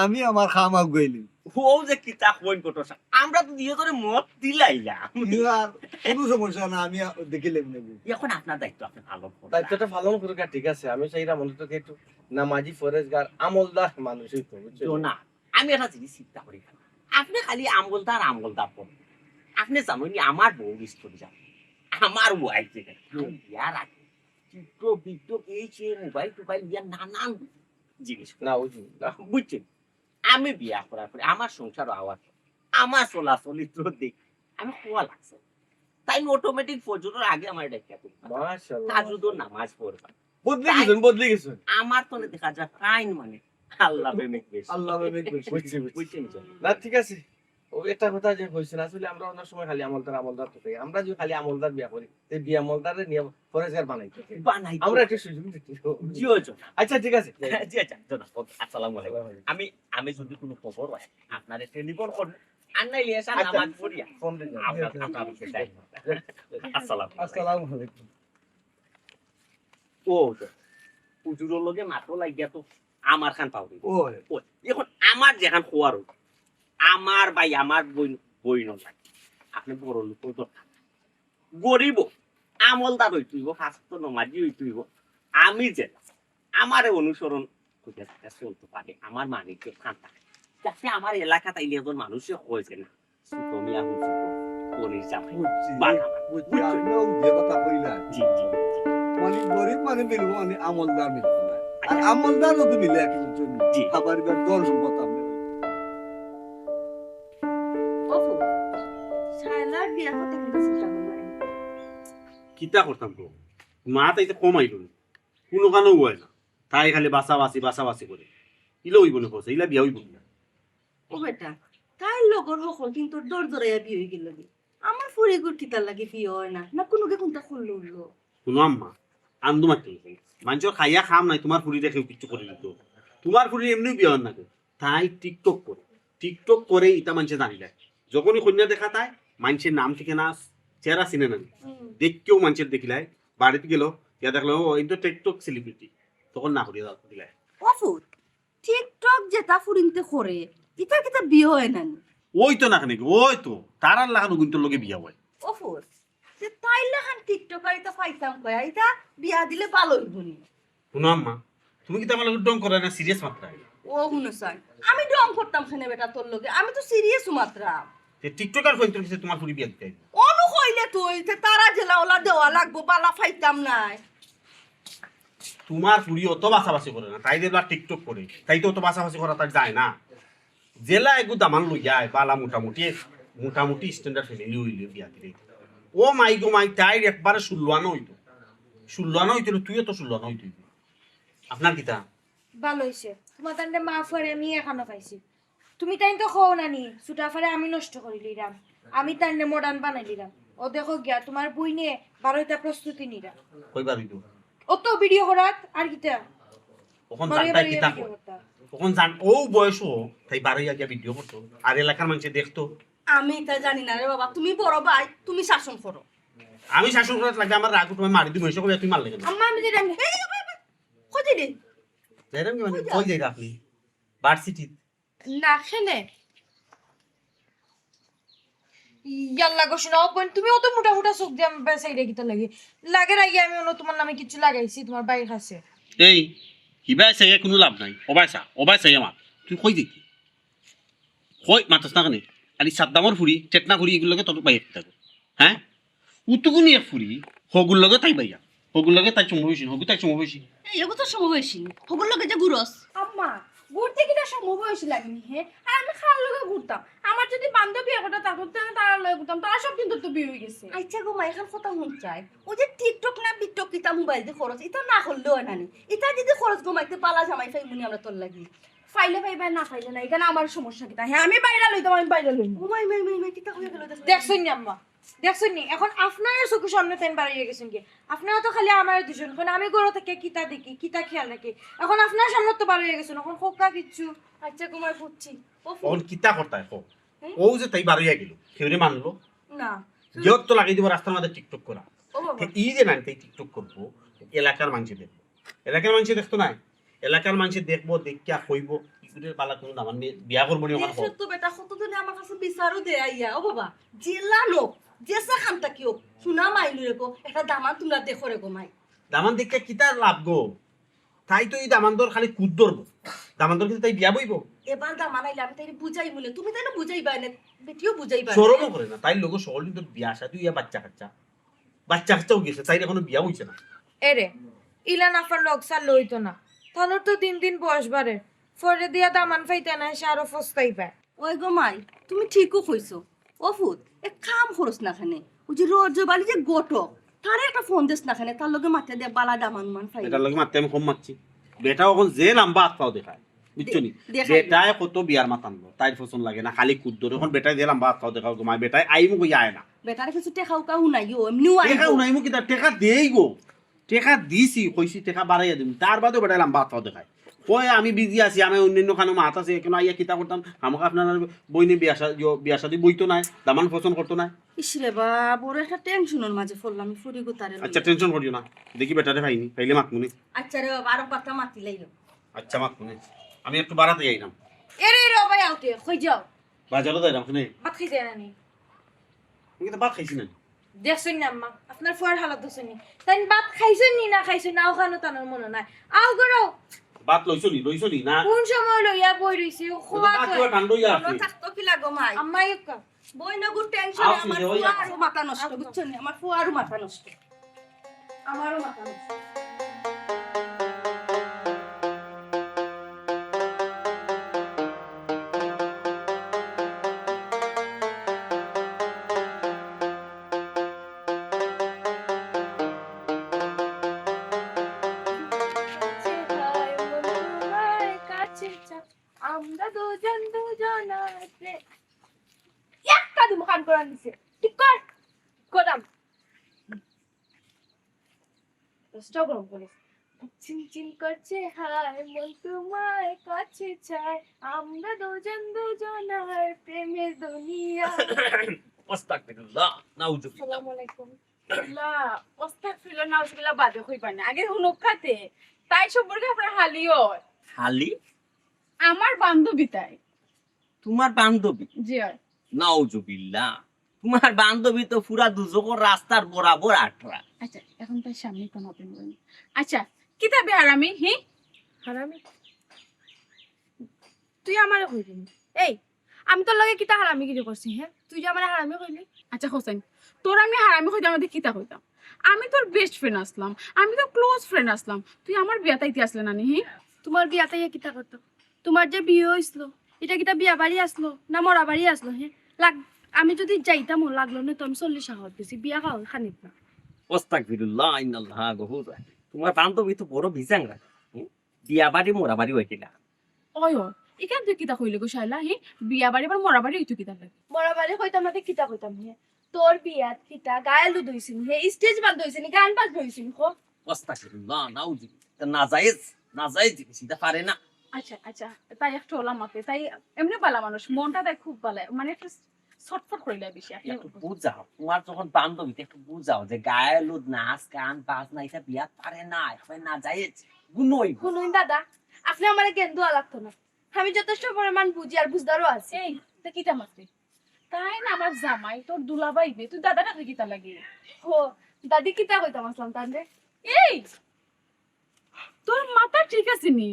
আমি আমার কাম আগুয়াইলি। ও যে কিতা কইন ঘটক সাব, আমরা তো দুইজনে মত দিলাইলাম। ইয়া, কোনো সমস্যা না, আমি আ-, দেখিলে নেব। এখন আপনার দায়িত্ব আপনি পালন করুন। দায়িত্বটা পালন করুক, আর ঠিক আছে। আমি চাইলাম অন্তত একটু নামাজি, পরেজগার, আমলদার মানুষ হইতো, বুঝছেন? জি না, আমি একটা জিনিস চিন্তা করি, আপনি খালি আমলদার, আমলদার করেন। আপনি জানইন নি, আমার বউ মিস করে যান, আমার ওয়াইফ যেটা, আমি বিয়ার আগে TikTok, TikTok, এই সেই মোবাইল টোবাইল দিয়া নানান জিনিস। না, ওই যে, না। বুঝছেন? আমি বিয়া করার পরে আমার সংসারও আওয়াজ, আমার চলাচলিত দেখ, আমি খোয়া লাগছে। তাই অটোমেটিক ফজরের আগে আমার ডাকিয়া তুলবা। মাশাআল্লাহ। তাহাজ্জুদের নামাজ পড়বা। বদলি তাই গেছেন, বদলি গেছেন। আমার তো দেখা যায় ফাইন মানে আল্লাহ প্রেমিক বেশি। আল্লাহ প্রেমিক বেশি। বুঝছি, বুঝছি। বুঝছেন তো? না, ঠিক আছে। ও, একটা কথা যে কইছেন, আসলে আমরা অনেক সময় খালি আমলদার, আমলদার তো কই। আমরা যদি খালি আমলদার বিয়া করি, তে বিয়া আমলদারে নিয়ে পরেজগার বানাইতে। বানাইতে। আমরা একটা সুযোগ দিতে হবে। জি, জি। আচ্ছা, ঠিক আছে। জি, আচ্ছা, জনাব। ওকে, আসসালামু আলাইকুম। আমি, আমি যদি কোনো খবর হয়, আপনারে টেলিফোন করব। আর নাইলে এসে আচ্ছা। নামাজ পড়িয়া। ফোন দিন। আপনার, আপনার অফিসে যাই। আসসালাম। আসসালামু আলাইকুম। ও, হুজুরর লগে মাতো লাগিয়া তো আমার খান পাউরি। ও। ও, এখন আমার যেখান খোয়ার হইল, আমার ভাই, আমার বইন, বইন লাগে। আপনি বড় লোক দরকার। গরিব, আমলদার হইতে হইব, ফাস্ট নমাজি হইতে হইব। আমি যে আমারে অনুসরণ করে চলতে পারে, আমার মানিক খান থাকে। যাতে আমার এলাকাত আইলে একজন মানুষে কয় যে না, সুতো মিয়া হুজুর, কলির জামাই। বুঝছি, বালা। বুঝছি, বুঝছি। আপনিও যে কথা কইলা। জি, জি, জি। মানে গরিব মানে মিলবো, মানে আমলদার মিলবো না। আর আচ্ছা। আমলদার যদি মিলে আর কি বুঝছেন? জি। খাবার এবার দল সম্পদ আপনি। ওফো, শায়লার বিয়ার কথা কিন্তু চিন্তা করলাম। কিতা করতাম গো? মা তাই তো কমাইল না। কোনো কানো হয় না। তাই খালি বাসাবাসি, বাসাবাসি করে। ইলা হইব না কইছে, ইলা বিয়া হইব না। ও বেটা, তাইর লগর হকল কিন্তু ডর ডরাইয়া বিয়া হই গেল গি। আমার ফুরিগুর কিতার লাগি বিয়া হয় না, না কোনোকে কোনটা করলো উঠলো? শুনো আম্মা, আন্দু মারতে হইছে। মানুষের খাইয়া খাম নাই, তোমার ফুরিরে কেউ কিচ্ছু করে দিত। তোমার ফুরি এমনিও বিয়া হয় না কেউ। তাই TikTok করে। TikTok করে ইটা মানুষে জানিলায়। যখনই কন্যা দেখা তাই, মানুষের নাম ঠিকানা, চেহারা চিনে না। হুম। দেখকেও মানুষের দেখিলায়, বাড়িতে গেল, গিয়া দেখলো, "ও, এই তো TikTok সেলিব্রিটি।" তখন না করিয়া দিলায়। ওফো, TikTok যেটা ফুরিন্তে করে, ইটা কিতা বিয়া হয় না নি? ওই তো না কেন, ওই তো, তারার লাখান গুনতর লগে বিয়া হয়। ওফো, তে তাইর লাখান TikToker ইতা পাইতাম কই, ইতা বিয়া দিলে ভালো হইব নি? শুনো আম্মা, তুমি কিতা আমার লগে ঢং করো না, সিরিয়াস মাত্রা? ও হুনো চাই, আমি ঢং করতাম কেনে বেটা তোর লগে? আমি তো সিরিয়াস মাতরাম। তে টিকটকার কইন তোর কাছে তোমার ফুরি বিয়া দিতে আইবো। অনু কইলে তুই, তে তারা যেলা ওলা দেওয়া লাগবো, বালা পাইতাম নায়। তোমার ফুরি অত বাছাবাছি করে না, তাই যেলা টিকটক করে, তাই তো অত বাছাবাছি করা তার যায় না। যেলা এগু দামান লইয়া আয়, বালা মোটামুটি, মোটামুটি স্ট্যান্ডার্ড ফ্যামিলি অইলে বিয়া দিলে। ও মাই গো মাই, তাই একবারে ষোলো আনা অইতো, ষোলো আনা অইতো, তুইও তো ষোলো আনা অইতো। আপনার কিতা? ভালা অইছে। তোমার তানরে মা ফুয়ারে আমি এখানো পাইছি। তুমি তাইন তো কও না নি, ছুটা ফারে আমি নষ্ট করি লিরাম, আমি তাইনরে মডার্ন বানাই লিরাম। ও দেখো গিয়া, তোমার বইনে বারইতা প্রস্তুতি নিরা। কই বারইতো? ও তো ভিডিও করাত আর কিতা? অখন বারইয়া জানতাই বারইয়া কিতা ভিডিও কর। করতা। অখন জান, ও বয়স ও, তাই বারইয়া গিয়া ভিডিও করতো, আর এলাকার মানুষে দেখতো। আমি তা জানি না রে বাবা, তুমি বড় ভাই, তুমি শাসন করো। আমি শাসন করাত লাগলে আমার রাগ উঠবে, মারি দিমু, এসে কইবে, "তুই মারলে কেনে?" আম্মা, আমি যেটা আমি কই দিলি? যাইরাম কি মানে? কই যাইরা আপনি? ভার্সিটি। না খেলে। ইয়াল্লা গো, শোনো, ও বোন, তুমি অত মোটা মোটা চোখ দিয়া বেসাইরে কিতা লাগে? লাগে রাগি আমি অন্য তোমার নামে কিছু লাগাইছি তোমার বাইর কাছে। এই, হিবায় চাইয়া কোনো লাভ নাই। ওবায় চা, ওবায় চাই আমার। তুই কই দেখি? কই মাতস না কেনে? আরে সাদ্দামর ফুরি, টেকনা ফুরি, এগুর লগে তোর বাইয়া কিতা গো? হ্যাঁ? উতুকুনি এক ফুরি, হগুর লগে তাই বাইয়া। হগুর লগে তাই সমবয়সী, হগু তাই সমবয়সী। এই, এগু তো সমবয়সী। হগুর লগে যে গুরস। আম্মা, ঘুরতে কিনা সমবয়সী লাগেনি হে? আর আমি কার লগে ঘুরতাম? আমার যদি বান্ধবী একটা থাকতো, তাহলে তার লগে ঘুরতাম। তারা সব কিন্তু তো বিয়ে হয়ে গেছে। আচ্ছা গো মা, এখন কথা হুন চাই। ওই যে টিকটক না বিকটক কিতা মোবাইল দি খরচ, ইতা না করলেও হয় না নি। ইতা যদি খরচ কমাইতে বালা জামাই পাইমুনি আমরা তোর লাগি। ফাইলে পাইবা না ফাইলে না, এখানে আমার সমস্যা কিতা? হ্যাঁ, আমি বাইরে লইতাম, আমি বাইরে লইমু। ও মাই, মাই, মাই, মাই, কিতা হয়ে গেল? দেখছইন নি আম্মা, দেখছইন নি? এখন আপনার চোখের সামনে তাইন বাড়াইয়া গেছেন কি? আপনারা তো খালি আমার দুজন, কারণ আমি ঘর থেকে কিতা দেখি, কিতা খেয়াল রাখি। এখন আপনার সামনে তো বাড়াইয়া গেছেন, এখন খোকা কিচ্ছু। আচ্ছা গো মা, বুঝছি। ও অখন কিতা করতায় কও? ও যে তাই বারইয়া গেল, কেউরে মানলো? না। গিয়ত তো লাগাই দিব রাস্তার মাঝে টিকটক করা। ও বাবা। তে ই যে নাই তাই টিকটক করবো, এলাকার মানুষে দেখবো। এলাকার মানুষে দেখতো নাই? এলাকার মানুষে দেখবো, দেখিয়া কইবো, "ইগুরে বালা কোনো দামান বিয়া করবো নি ওখানে?" দেখে তো বেটা, কতজনে আমার কাছে বিচারও দেয় আইয়া। ও বাবা, জেলা লোক, জেসা খান তাকিও, শোনা মাইনু রে গো, একটা দামান তোমরা দেখো রে গো মাই। দামান দেখিয়া কিতা লাভ গো? তাই তো ই দামান্দর খালি কুদ ধরবো। দামান্দর কিন্তু তাই বিয়া বইবো। এবার দামান আইলে আমি তাই বুঝাই মনে, তুমি তাই না বুঝাইবা না, বেটিও বুঝাইবা না। শরমও করে না, তাই লোক সকল কিন্তু বিয়া শাদী ইয়া বাচ্চা কাচ্চা, বাচ্চা কাচ্চাও গেছে, তাই এখনো বিয়া হইছে না। এরে, ইলা নাফার লগ সার লইতো না। তানোর তো দিন দিন বয়স বাড়ে। ফরে দিয়া দামান ফাইতে না, সে আরো ফস্তাই পায়। ওই গো মাই, তুমি ঠিকও কইছো। ও ফুত, এক কাম করস না খানে। ওই যে রজব আলী যে গটক, তারে একটা ফোন দেস না খানে, তার লগে মাতে দে বালা দামান মান ফাই। এটার লগে মারতে আমি কম মারছি। বেটা অখন যে লম্বা আত পাও দেখায়, বুঝছো নি? দেখাই। বেটায় কত বিয়ার মাত আনলো, তাইর পছন্দ লাগে না, খালি কুদ্দর। অখন বেটায় যে লম্বা আত পাও দেখাও গো মাই, বেটায় আইমু কই আয় না। বেটারে কিছু টেকাউকা হুনাইও, এমনিও আইবো। টেকা উনাইমু কিতা, টেকা দেই গো। টেকা দিছি, কইছি টেকা বাড়াইয়া দিমু। তার বাদেও বেটায় লম্বা আত পাও দেখায়। কয় আমি বিজি আছি, আমি অন্যান্য খানো মাত আছে, এখন আইয়া কিতা করতাম, আমাকে আপনার বইনে বিয়া শা-, ইয়ো, বিয়া শাদী বইতো নাই, দামান পছন্দ করতো নাই। ইস রে বা, বড় একটা টেনশনের মাঝে পড়লাম, আমি ফুরি গুতারে লইয়া। আচ্ছা, টেনশন করিও না, দেখি বেটারে পাইনি, পাইলে মাতমুনি। আচ্ছা রে বাবা, আরো কথা মাতি লাইলো। আচ্ছা, মাতমুনি। আমি একটু বাড়াতে যাইলাম। এরে এরে, ও ভাই আউতে, কই যাও? বাজারও যাইলাম, শুনে। ভাত খাই যায় না নি? আমি তো ভাত খাইছি না। দেখছইন না আম্মা, আপনার ফুয়ার হালত দেখছইন নি? তাই ভাত খাইছইন নি না খাইছইন না, ওখানো তানোর মনে নাই। আও করো, ভাত লইছো নি, লইছো নি না? কোন সময় লইয়া বই রইছি, ও খোয়া ভাত তো। পুরা ঠান্ডা হইয়া আছে। মনে থাকতো কি লাগো মাই? আম্মা ইউক্কা। বই নগু টেনশন, আও, আমার শুনে, ওই ফুয়ারও মাথা নষ্ট, বুঝছো নি? আমার ফুয়ারও মাথা নষ্ট। আমারও মাথা নষ্ট। আমরা দুজন দুজনার প্রে-, একটা দিমু কান করান দিছে। ঠিক কর। করাম। দশটা গরম করে। চিনচিন করছে হায়, মন তোমায় কাছে চায়। আমরা দুজন দুজনার প্রেমের দুনিয়া। আস্তাগফিরুল্লাহ, নাউজুবিল্লাহ। আসসালামু আলাইকুম। আল্লাহ, আস্তাগফিরুল্লাহ, নাউজুবিল্লাহ বাদে কইবা না। আগে হুনুক খাতে। তাই সম্পর্কে আপনার হালি হয়। খালি আমার বান্ধবী তাই। তোমার বান্ধবী? জি হয়। নাউজুবিল্লাহ। তোমার বান্ধবী তো পুরা দুজখর রাস্তার বরাবর আটরা। আচ্ছা, এখন তার সামনে কোনো আপনি বলেন। আচ্ছা, কিতাবে হারামি, হি? হারামি। তুই আমারে কইলি নি? এই, আমি তোর লগে কিতা হারামিগিরি করছি, হে? তুই যে আমারে হারামি কইলি? আচ্ছা হোসেন, তোর আমি হারামি কইতাম না তে কিতা কইতাম? আমি তোর বেস্ট ফ্রেন্ড আছলাম, আমি তোর ক্লোজ ফ্রেন্ড আছলাম, তুই আমার বিয়াত আইতে আছলে না নি, হে? তুমার বিয়াত আইয়া কিতা করতাম? তুমার যে বিয়া অইছলো, ইটা কিতা বিয়া বাড়ি আছলো না মরা বাড়ি আছলো, হে? লাগ-, আমি যুদি যাইতামও, লাগলো না তো আমি চল্লিশ আহাত দিছি, বিয়া খাওয়ার খানিত না। আস্তাগফিরুল্লাহ, ইন্নাল্লাহা গফুর রাহিম। তুমার বান্ধবী তো বড় বিজাংরা। হুম? বিয়া বাড়ি মরা বাড়ি অইছে না। ওই, ওই, ইখান তুই কিতা কইলে গো শায়লা, হে? বিয়া বাড়ি আবার মরা বাড়ি অইতো কিতা লাগে? মরা বাড়ি কইতাম না তে কিতা কইতাম, হে? তোর বিয়াত কিতা গায়ে হলুদ অইছে নি, হে? স্টেজ বান্ধ অইছে নি, গান বাজনা অইছে নি, কো? আস্তাগফিরুল্লাহ, নাউজুবিল্লাহ। ইটা নাজায়েজ, নাজায়েজ জিনিস, ইটা পারে না। আচ্ছা, আচ্ছা, তাই একটু ওলা মাপে, তাই এমনি বালা মানুষ, মনটা তাই খুব বালা, মানে একটু ছটফট করিলে বেশি। আপনি একটু বুঝাও, তুমার যখন বান্ধবী, একটু বুঝাও যে গায়ে হলুদ, নাচ, গান, বাজনা, ইটা বিয়াত পারে না, ইটা নাজায়েজ, গুনা অইবো। হুনুন দাদা, আপনে আমারে জ্ঞান দেওয়া লাগতো না, আমি যথেষ্ট পরিমাণ বুঝি আর বুঝদারও আছি। এই, তে কিতা মাতরে? তাইন আমার জামাই, তোর দুলাভাই বে, তুই দাদা ডাকরে কিতা লাগে? ও, দাদি কিতা কইতাম আছলাম তানরে? এই, তোর মাথা ঠিক আছে নি?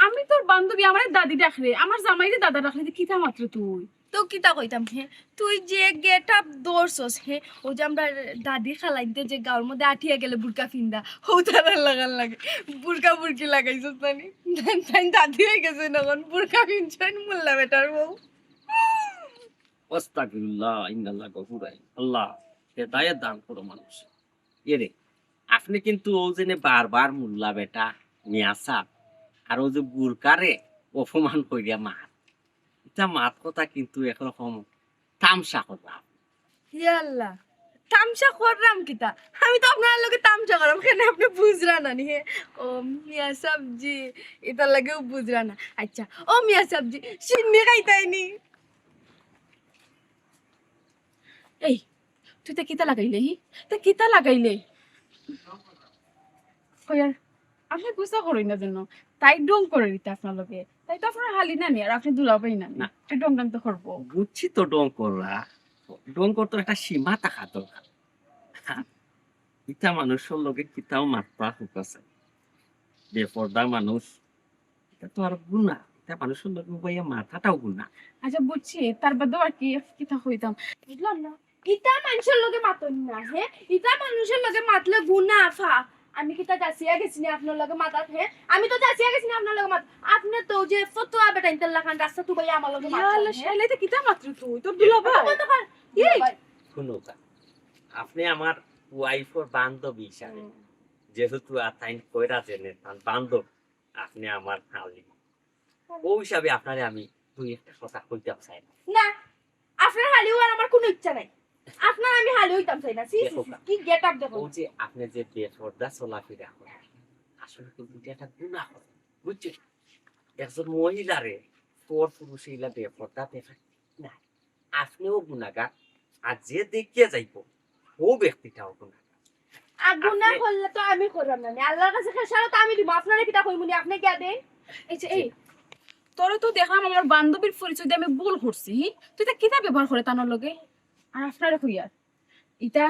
আমি তোর বান্ধবী, আমারে দাদি ডাকরে, আমার জামাইরে দাদা ডাকরে, তে কিতা মাতরে তুই? তো কিতা কইতাম, হে? তুই যে গেটআপ ধরছস, হে, অউ যে আমরা দাদি খালাইন্তে যে গাউর মধ্যে আটিয়া গেলে বুরকা ফিন্দা, হউ তারার লাখান লাগে, বুরকা বুরকি লাগাইছস না নি? তাইন দাদি অইগেছইন অখন, বুরকা ফিনছইন মোল্লা বেটার বউ। আস্তাগফিরুল্লাহ, ইন্নাল্লাহ গফুর রাহিম। আল্লাহ হেদায়েত দান করো মানুষ। এরে, আপনে কিন্তু অউ যেনে বারবার মোল্লা বেটা, মিয়া সাব, আর অউ যে বুরকারে অপমান করিয়া মাত, ইটা মাত কথা কিন্তু একরকম তামশা কররা। ইয়া আল্লাহ, তামশা কররাম কিতা? আমি তো আপনার লগে তামশা কররাম, কেনে আপনে বুঝরা না নি, হে? ও মিয়া সাবজি, ইতার লাগেও বুঝরা না। আচ্ছা, ও মিয়া সাবজি, শিন্নি খাইতায়নি? এই, তুই তে কিতা লাগাইলে, হি? তে কিতা লাগাইলে? কই আর, আপনে গুসা করইন না যেন। তাই ঢং করে দিতে আপনার লগে। তাই তো আপনার হালি নানি, আর আপনে দুলাভাই নানি। না। তাই ঢং ঢং তো করবো। বুঝছি তো ঢং কররা। ঢং করতে একটা সীমা থাকা দরকার। ইতা মানুষর লগে কিতাও মাততা হুক আছে। বেপর্দা মানুষ, ইতা তো আর গুনা। ইতা মানুষর লগে উবাইয়া মাতাটাও গুনা। আচ্ছা, বুঝছি, তার বাদেও আর কি, কিতা কইতাম। বুঝলাম না। ইতা মানুষর লগে মাতইন না, হে? ইতা মানুষর লগে মাতলে গুনা, আফা। আমি কিতা যাচিয়া গেছি নি আপনার লগে মাতাত, হে? আমি তো যাচিয়া গেছি নি আপনার লগে মাত-, আপনে তো যে ফতুয়া বেটাইন্তর লাখান রাস্তাত উবাইয়া আমার লগে ইয়া মাতইন, আল্লাহ, হে? শালা, ইতা কিতা মাতরে তুই? তোর দুলাভাই। বন্ধ কর। এই। দুলাভাই। হুনো কা, আপনে আমার ওয়াইফর বান্ধবী হিসাবে, হুম। যেহেতু আর তাইন কইরা যেনে, তান বান্ধব, আপনে আমার হালি। ও হিসাবে আপনারে আমি দুই একটা কথা কইতাম চাই না। না, আপনার হালি অওয়ার আমার কুনু ইচ্ছা নাই। আপনার আমি হালি অইতাম চাই না। ছি, ছি, দেখো ছি, কা, কি গেটআপ দেখো। ও যে আপনে যে বেপর্দা চলাফিরা করেন, আসলে কিন্তু ইটা একটা গুনা করে, বুঝছেন? একজন মহিলারে পর পুরুষে ইলা বেপর্দা দেখা না। আপনেও গুনাগার, আর যে দেখিয়া যাইবো, ও ব্যক্তিটাও গুনাগার। আর গুনা আপনে করলে তো আমি করলাম না, আল্লাহর কাছে খেসারত আমি দিব। আপনারে কিতা কইমু নি, আপনে গিয়া দেন। এই যে, এই, তোরে তো দেখলাম আমার বান্ধবীর পরিচয় দিয়া আমি ভুল করছি, হি? তুই ইতা কিতা ব্যবহার করে তানর লগে? আর আপনারে কইয়ার, ইতা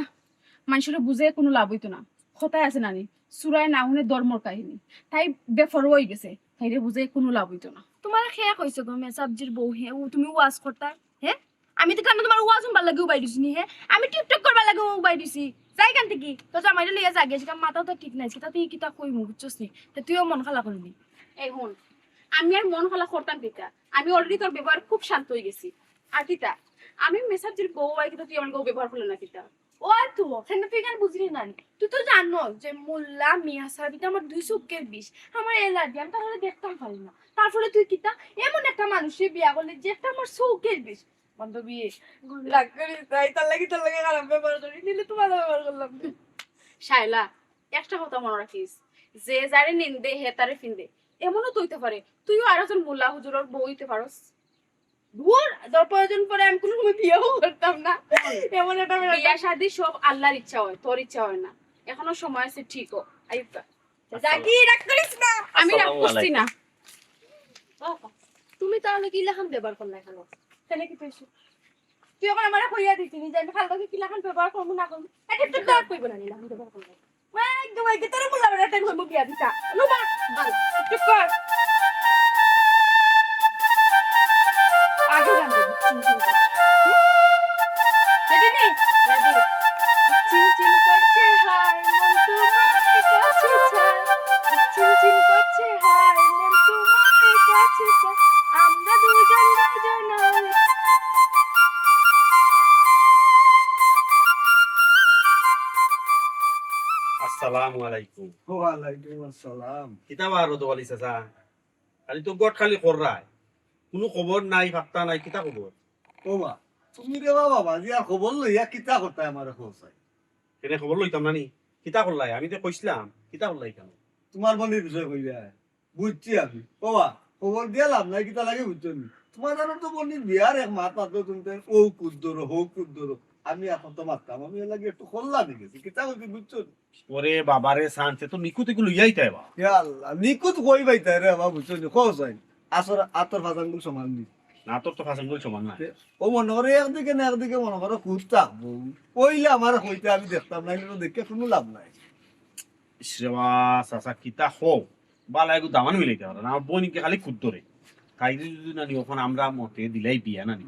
মানষরে বুঝাইয়া কুনু লাভ অইতো না। কথায় আছে নানি, চুরায় না হুনে ধর্মর কাহিনী। তাই বেপরোয়া অইগেছে, তাইরে বুঝাইয়া কুনু লাভ অইতো না। তুমারে কে কইছে গো, মিয়া সাবজির বউ, হে, ও তুমি ওয়াজ করতা, হে? আমি তো কানো তুমার ওয়াজ হুনবার লাগি উবাই দিছি নি, হে? আমি টিকটক করবার লাগি উবাই দিছি। যাই কান থাকি, তোর জামাইরে লইয়া যা গিয়া, সেটা মাথাও তো ঠিক নাই, সেটা তুই কিতা কইমু, বুঝছস নি? তে তুইও মন খালা করিস নি। এই হুন, আমি আর মন খালা করতাম কিতা? আমি already তোর ব্যবহার খুব শান্ত অইগেছি। আর কিতা, আমি মেসাবজির বউ অই কিতা তুই আমার বউ ব্যবহার করলে না কিতা? ও আর তো, কেনে তুই কেন বুঝলি না? তুই তো জানো যে মোল্লা মিয়া সাহেব ইটা আমার দুই চোখের বিষ, আমার অ্যালার্জি, আমি তাহলে দেখতাম পারি না। তারপরে তুই কিতা এমন একটা মানুষের বিয়া করলি যে একটা আমার চোখের বিষ। বান্ধবী, রাগ করিস না, তার লাগি তোর লগে খারাপ ব্যবহার করি, নিলে তো ভালো ব্যবহার করলাম। শায়লা, একটা কথা মনে রাখিস, যে যারে নিন্দে হে তারে ফিন্দে। এমনও তো অইতে পারে তুইও আর একজন মোল্লা হুজুরর বউ অইতে পারস। দূর, তোর প্রয়োজন পড়ে আমি কোনো সময় বিয়েও করতাম না। এমন একটা বিয়া শাদী সব আল্লাহর ইচ্ছা হয়, তোর ইচ্ছা হয় না। এখনো সময় আছে, ঠিক হ। আইবা। যাকি, রাগ করিস না। আমি রাগ করছি না। তুমি তাহলে কি লাখান ব্যবহার করলা এখন? তাহলে কি তুই শু-, তুই এখন আমারে কইয়া দিতি নি যে আমি খালবাকে কি লাখান ব্যবহার করবো না করবো? এটা তো দর কইবো না, নি লাখান ব্যবহার করবো। ওই একদম ওই যে তোর মোল্লা বেটা টাইম হইবো বিয়া দিতা। লুবা, চুপ কর। রেডি নি? রেডি। চিনচিন করছে হায়, মন তোমার কাছে চায়। চিনচিন করছে হায়, মন তোমার কাছে চায়। আমরা দুজন দুজনার। আসসালামু আলাইকুম। ওয়ালাইকুম আসসালাম। কিতা বা রদওয়ালি চাচা? খালি তো গট খালি কররায়। কুনু খবর নাই, পাত্তা নাই, কিতা খবর? ও বা, তুমি রে বাবা, বাজি আর খবর লইয়া কিতা করতায় আমারে কও চাই? কেনে খবর লইতাম না নি? কিতা করলায়? আমি তো কইছলাম, কিতা করলায় কেনে? তুমার বইনর বিষয়ে কইলায়। বুঝছি আমি। ও বা, খবর দিয়া লাভ নাই, কিতা লাগে বুঝছো নি? তুমার জানো তো বইনর বিয়ার এক মাত মাত্র তুমি তাই ও কুদ্দরো, হো কুদ্দরো। আমি এখন তো মাততাম, আমি এর লাগি একটু খোল্লা দিয়ে গেছি। কিতা কইছি বুঝছো নি? ওরে বাবা রে, সানছে তো নিকুত এগুলো লইয়াই তাই বা। ইয়া আল্লাহ, নিকুত কই পাইতায় রে বাবা, বুঝছো নি? কও চাই। আসর আতর ফাজাঙ্গুল সমান নি। না, তোর তো ফাজাঙ্গুল সমান না। ও মনে করে একদিকে না একদিকে মনে করে খুঁজ থাকবো। কইলে আমার কইতে আমি দেখতাম, নাইলে তো দেখে কোনো লাভ নাই। ইস রে বা, চাচা, কিতা কও? বালা এগু দামান মিলাইতে পারে না। আমার বইনকে খালি খুদ ধরে। কাইদি যদি না নি, ওখানে আমরা মতে দিলাই বিয়া না নি।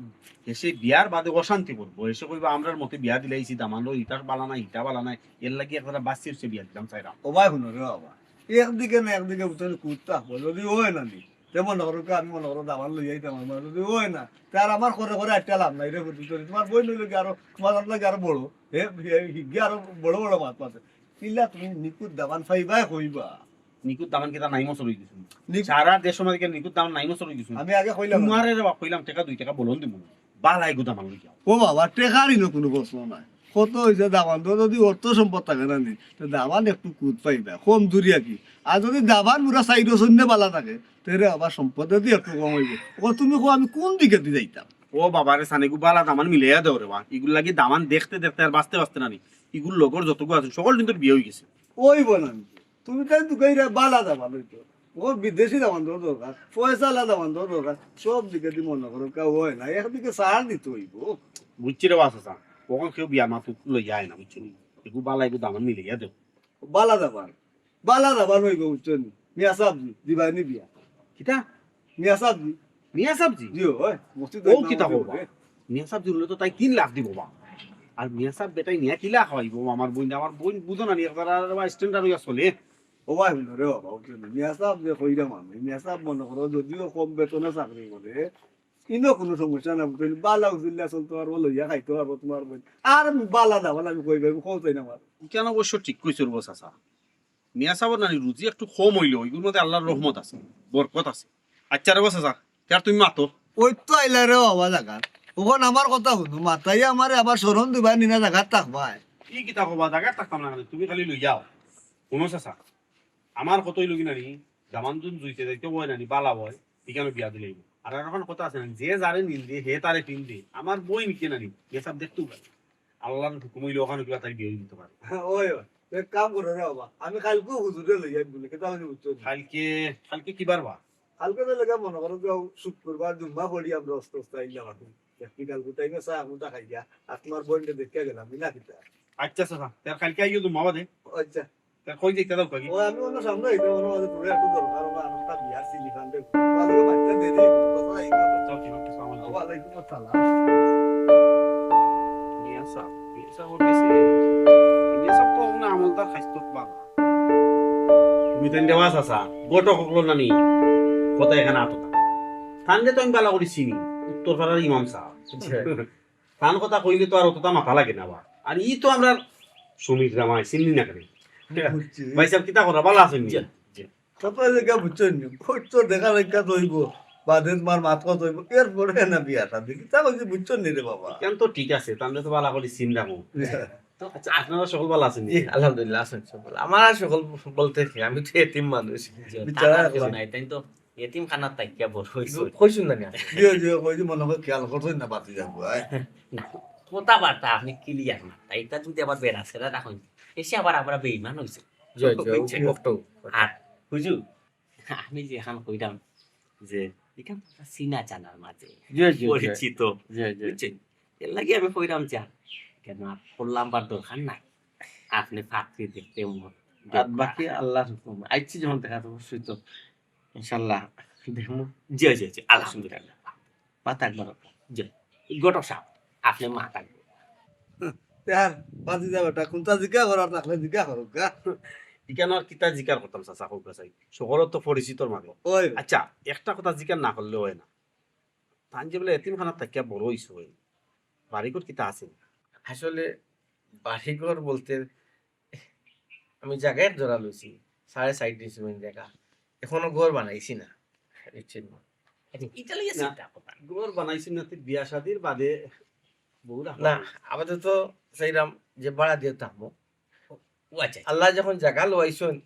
এসে বিয়ার বাদে অশান্তি করবো। এসে কইবা, "আমরার মতে বিয়া দিলাইছি, দামান লো, ইটা বালা নাই, ইটা বালা নাই।" এর লাগি একজরা বাঁচি উঠছে বিয়া দিতাম চাইরাম। ও ভাই, হুনো রে বাবা, একদিকে না একদিকে বুঝতে খুঁজ থাকবো। যদি ওই না নি, তে মনে করো কি আমি মনে করো দামান লই যাইতাম, আমার যদি ওই না, তে আর আমার করে করে একটা লাভ নাই রে, বুঝছো নি? তোমার বইন অইলো কি আরো, তোমার লাগে আরো বড়, হে, হে, হিগে আরো বড় বড় মাত মাতে। কিলা তুমি নিকুত দামান পাইবায় কইবা? নিকুত দামান কিতা নাই মসর অই গেছে। নিকুত সারা দেশর মাঝে নিকুত দামান নাই মসর অই গেছে। আমি আগে কইলাম না। তোমারে রে বাপ কইলাম, টেকা দুই টেকা বলন দিমু। বালা এগু দামান লই যাও। ও বাবা, টেকার ইনো কুনু প্রশ্ন নাই। কত অইছে দামান তো, যদি অর্থ সম্পদ থাকে না নি, তো দামান একটু খুদ পাইবা, কম জুরিয়া কি। আর যদি দামান পুরা সাইড শূন্য বালা থাকে, তে রে বাবা সম্পদ যদি একটু কম অইবো। ও তুমি কও আমি কোন দিকে দি যাইতাম? ও বাবা রে, সান এগু বালা দামান মিলাইয়া দেও রে বা। ইগুর লাগি দামান দেখতে দেখতে আর বাঁচতে বাঁচতে না নি। ইগুর লগর যতগু আছে, সকল কিন্তু বিয়া অই গেছে। অইবো না নি? তুমি তাই তো কইরা বালা দামান অইতো। ও বিদেশি দামান দর দরকার, পয়সালা দামান দর দরকার, সব দিকে দি মনে করো কেউ হয় না, একদিকে সার দিতে অইবো। বুঝছি রে বা চাচা, অখন কেউ বিয়া মাত লই যায় না, বুঝছো নি? এগু বালা এগু দামান মিলাইয়া দেও। বালা দামান, বালা দামান অইবো, বুঝছো নি? মিয়া সাহেব জি, দিবাই নি বিয়া। কিতা? মিয়া সাহেব জি। মিয়া সাহেব জি? জি, ওই, মসজিদ ও ইমাম কিতা জি কও বা? ওরে। মিয়া সাহেব জি অইলে তো তাই তিন লাখ দিবো বা। আর মিয়া সাহেব বেটায় নিয়া কিলা খাওয়াইবো আমার বইন, আমার বইন বুঝো না নি, একজরা বা standard অইয়া চলে। ও ভাই, হুনো রে বাবা, বুঝছো নি? মিয়া সাহেব যে কইরাম আমি, মিয়া সাহেব মনে করো যদিও কম বেতনে চাকরি করে, ইনো কুনু সমস্যা না, বুঝছো নি? বালা উজুল্লা চলতে পারবো, লইয়া খাইতে পারবো তোমার বইন। আর বালা দামান আমি কই ভাই, কও চাই না আমার। কেন অবশ্য ঠিক কইছো রে বা চাচা। মিয়া সাবর নানি রুজি একটু কম অইলেও, ইগুর মাঝে আল্লার রহমত আছে, বরকত আছে। আচ্ছা রে বা চাচা, তে আর তুমি মাতো। ওই তো আইলা রে বাবা জাগাত। অখন আমার কথা হুনো, মাতাইয়া আমারে আবার শরণ দিবায় নি না জাগাত থাকবায়। ই কিতা কবা, জাগাত থাকতাম না কেনে? তুমি খালি লই যাও। হুনো চাচা, আমার কতই লগি নানি, দামান দুন জুইতে যাইতে অয় নানি, বালা অয়, ইখানো বিয়া দিলাইবো। আর অখন কথা আছে না, যে যারে নিন্দে, হে তারে পিন্দে। আমার বইনকে নানি, হিসাব দেখতেও পারে। আল্লার হুকুম অইলে অখানো কিবা তাই বিয়া দিতে পারে। ওই, ওই, এক কাম করো রে বাবা, আমি কাইলকু হুজুরে লই যাই বলে, কেতা অইছে বুঝছো নি? কাইলকে, কাইলকে কিবার বা? কাইলকে তো লাগে মনে করো যে শুক্রবার জুম্মা পড়ি আমরা অস্ত অস্ত আইলাম এখন। একটু কাইলকু টাইমে চা এখন তা খাইয়া, আর তোমার বইনরে দেখিয়া গেলাম, না কিতা? আচ্ছা, আচ্ছা, আচ্ছা। তে কাইলকে আইও জুম্মা বাদে। আচ্ছা। তা কই যাইতা যাও কই? ও, আমি অন্য সামনে আইতে, অন্য মাঝে তোরে একটু দরকার, আমার আরেকটা বিয়ার সিলি ফান্ডে। বাদে বাচ্চা দেরি, কথা আইতে। আচ্ছা, ঠিক আছে, আসসালামু আলাইকুম। ওয়ালাইকুম আসসালাম। মিয়া সাব, মিয়া সাব ওর গেছে। মিয়া সাব তো অন্য আমলদার খাইস্তো বাবা। তুমি তাইন দেওয়া চাচা, ঘটক অকলর নানি, কথা এখানে আতো। তানরে তো আমি বালা করি চিনি, উত্তর পাড়ার ইমাম সাব। আচ্ছা। তান কথা কইলে তো আর অতটা মাথা লাগে না বা। আর ই তো আমরার সমীর জামাই, চিনলি না কেনে? বুঝছি। ভাই সাব, কিতা করা, বালা আছইন নি? জি, জি। কথা লেখা বুঝছো নি? ওই তো দেখা লেখা তো অইবো, বাদে তোমার মাত কথা অইবো, এরপরে না বিয়া শাদী। কিতা কইছি বুঝছো নি রে বাবা? কেন তো ঠিক আছে, তানরে তো বালা করি চিনলাম। জি। তো আচ্ছা, আপনারা সকল বালা আছইন নি? জি, আলহামদুলিল্লাহ, আছইন সকল। আমার আর সকল বলতে কি, আমি তো এতিম মানুষ। জি, বিচারা তারা কেউ একলা। নাই, তাই তো এতিমখানাত থাকিয়া বড় অইছে। কইছইন না নি? জি, জি, কইছি মনে হয় খেয়াল করছইন না, বাতি যাবো, আয়। কথাবার্তা আপনি clear না। তাই ইতা যদি আবার বেড়া ছেড়া রাখইন, এসে আবার আমরা বেইমান অইছে। জি, জি, বুঝছেন? ওটাও। আর হুজুর, আমি যে এখন কইরাম যে এখান তো চিনা জানার মাঝে জি, জি, জি। পরিচিত, জি, জি। বুঝছেন? এর লাগি আমি কইরাম যে কেন আর ফোন নাম্বার দরকার নাই, আপনি পাত্রী দেখতে মন আর বাকি আল্লাহর হুকুম। আইছি যখন দেখা তো অবশ্যই তো ইনশাআল্লাহ দেখমু। জি, জি, জি, আলহামদুলিল্লাহ। মাথা একবার জি। ঘটক সাব, আপনে মাত আগে। আর বাজি যাবে, এটা কোনটা জিজ্ঞা করার থাকলে জিজ্ঞা করুক, গা। ইখান আর কিতা জিকার করতাম, চাচা, কউক্কা চাই। সকলর তো পরিচিতর মাঝে। ওই। আচ্ছা, একটা কথা জিকার না করলে অয় না। তান যে বলে এতিমখানাত থাকিয়া বড় অইছইন, বাড়িঘর কিতা আছে? আসলে বাড়িঘর বলতে আমি জাগা এক জোড়া লইছি, সাড়ে চাইর ডিসিমিল জাগা। এখনো ঘর বানাইছি না, বুঝছইন নি? আচ্ছা, ইটা লইয়া না, চিন্তা করতাম। ঘর বানাইছইন না, তে বিয়া শাদির বাদে বউ রাখা না, অইছে। আপাতত চাইরাম যে ভাড়া দিয়া থাকমু। ও আচ্ছা, আচ্ছা। আল্লায় যখন জাগা লওয়াইছইন,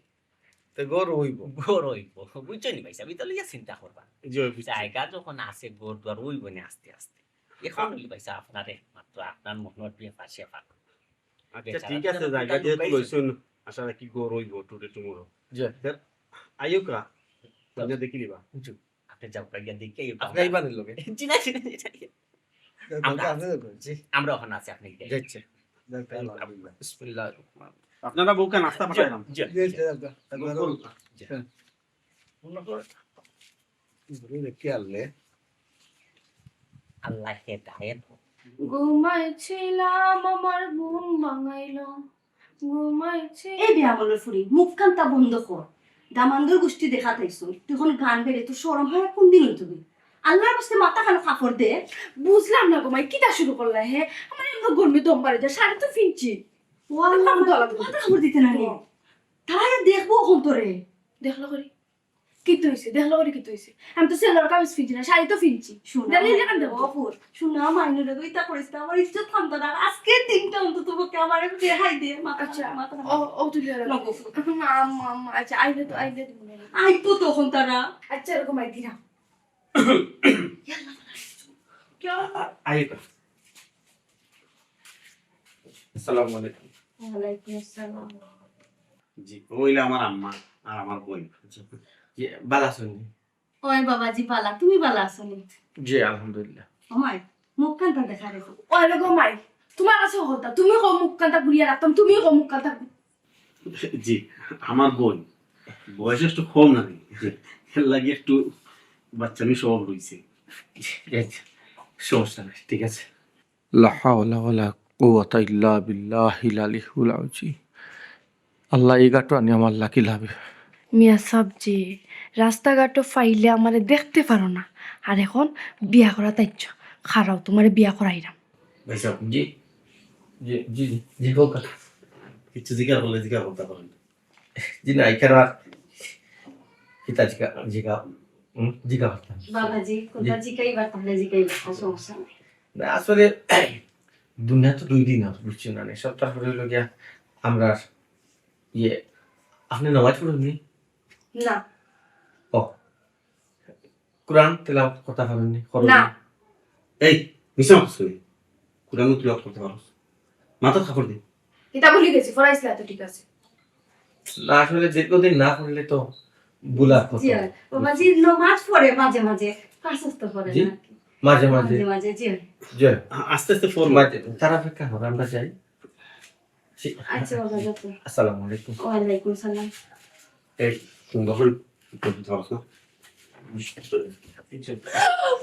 তে ঘর অইবো। ঘর অইবো, বুঝছইন নি ভাইসাব, ইটা লইয়া চিন্তা করবা। জি, অয় বুঝছি। জাগা যখন আছে, ঘর দুয়ার অইবো নি আস্তে আস্তে। এখন আ- অইলে ভাইসাব, আপনার একমাত্র আপনার মনর ব্যাপার স্যাপার। আচ্ছা, বেচারা ঠিক আছে, তো জাগা যেহেতু লইছইন, আশা রাখি ঘর অইবো today tomorrow। জি। তে আইউক্কা, জি। আপনে দেখি নিবা। জি। আপনে যাউক্কা, গিয়া দেখি আইউক্কা। আপনে আইবা নি লগে? জি না, জি না, জি না। আমরা আছি। জি। আমরা ওখানে আছি, আপনে গিয়া। জি, জি। বিসমিল্লাহির রহমানির রহিম। আপনারা বউক্কা নাস্তা পাঠাইলাম। জি, জি, জি। জি। আল্লাহ হেদায়েত। ঘুমাইছিলাম, আমার ঘুম ভাঙাইলো। ঘুমাইছি। এই বেয়ামলর ফুড়ি, মুখখানতা বন্ধ কর। দামান্দর গুষ্টি দেখাত আইছস, তুই অখন গান গাইলে তোর শরম হায়া কোন দিন অইতো বে? আল্লার ওয়াস্তে মাথাখানো কাপড় দে। বুঝলাম না গো মাই, কিতা শুরু করলা হে? আমার এমনে গরমে দম বাড়ি যায়, শাড়ি তো ফিনছি। ও আল্লাহ, মাথাখানো দলা দিবি। মাথাত কাপড় দিতে না নি? তারা দেখবো অখন তোরে। দেখলো করি। কিতা অইছে? দেখলো করি কিতা অইছে? আমি তো সেলোয়ার কামিজ ফিনছি না, শাড়ি তো ফিনছি। শোনা, দেখলে না কেন দেখবো? অপুর, শোনা, মাইনুরে তো ইতা করিস না, আমার ইজ্জত থাকতো না। আজকের দিনটা অন্তত পক্ষে আমারে রেহাই দে, মাথা, আচ্ছা, মাথা। ও, ও তুই ধরো। না, গফুর। না, আম্মা, আম্মা, আচ্ছা, আইলে তো, আইলে দিব না। আইবো তখন তারা। আচ্ছা, এরকম আই দিলাম। আ-, আ-, আইবা। আসসালামু আলাইকুম। ওয়ালাইকুম আসসালাম। জি, অউ অইলা আমার আম্মা আর আমার বইন। জি, ভালা আছইন নি? ওই বাবাজি, ভালা, তুমি ভালা আছো নি? জি, আলহামদুলিল্লাহ। ও মাই, মুখখানতা দেখা রে। ওই রে গো মাই, তুমার কাছে কথা, তুমি কও মুখখানতা ঘুরিয়া রাখতাম, তুমি কও মুখখানতা ঘু- জি, আমার বইন, বয়স একটু কম না নি? জি। এর লাগি একটু বাচ্চামি স্বভাব রইছে। জি, জি, সমস্যা নাই, ঠিক আছে। লা হাওলা ওয়ালা কুওয়াতা ইল্লা বিল্লাহিল আলিয়্যিল আযীম। আল্লাহ, ই ঘাটও আনি আমার লাকি লাভে। মিয়া সাব জি, রাস্তাঘাটও পাইলে আমারে দেখতে পারো না, আর এখন বিয়া করাত আইছো। খাড়াও, তুমারে বিয়া করাইরাম। ভাইসাব, জি, জি, জি, জি, জি, কউক্কা। কিচ্ছু জিকার করলে জিকার করতা পারইন। জি না, ইখান আর কিতা জিকা, জিকা, হুম, জিকা করতাম। বাবাজি, কথা জি। জিকাইবা, তাইলে জিকাইবা, সমস্যা নাই। না, আসলে দুনিয়া তো দুই দিন আর, বুঝছইন না নি? সপ্তাহ পরে অইলো গিয়া আমরার ইয়ে, আপনে নামাজ পড়ইন নি? না। ও, কোরআন তেলাওয়াত করতা পারইন নি? করইন না। নি? এই, মিছা মাতস কেনে? কোরআন তেলাওয়াত করতা পারস। মাথাত কাপড় দে। ইতা ভুলি গেছি, পড়াইছিলা তো ঠিক আছে। না, আসলে দীর্ঘদিন না পড়লে তো ভুলার কথা। জি, অয়। বাবাজি নামাজ পড়ে মাঝে মাঝে, পাঁচ ওয়াক্ত পড়ে জি? না আর কি। মাঝে মাঝে। মাঝে মাঝে, জি অয়। জি অয়। আ-, আস্তে আস্তে পড়ো। মাঝে, তারা অপেক্ষা করো, আমরা যাই। জি। আচ্ছা বাবা, যাও তো। আসসালামু আলাইকুম। ওয়ালাইকুম সালাম। এই, তুমি তখন একটু ধরো না।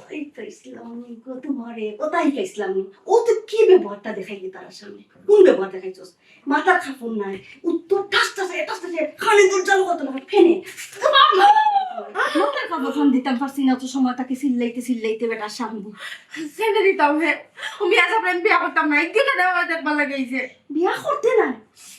এই তো ইসলাম, গো তোমারে, কোথায় গেছিলাম? ও তো কি ব্যবহারটা দেখাইলি তারার সামনে? কোন ব্যবহার দেখাইছস? মাথার কাপড় নাই, উত্তর ঠাস ঠাস, এ ঠাস ঠাস, কানে দুল চালু করতে লাগে, ফেনে। মাথার কাপড় খান দিতাম পারছি না, অত সময় থাকি চিল্লাইতে চিল্লাইতে বেটার সামনে। ফেনে দিতাম হে। আমি আজ আপনার বিয়া করতাম না, একদিন না আমার দেখবার লাগে আইছে। বিয়া করতে নাই,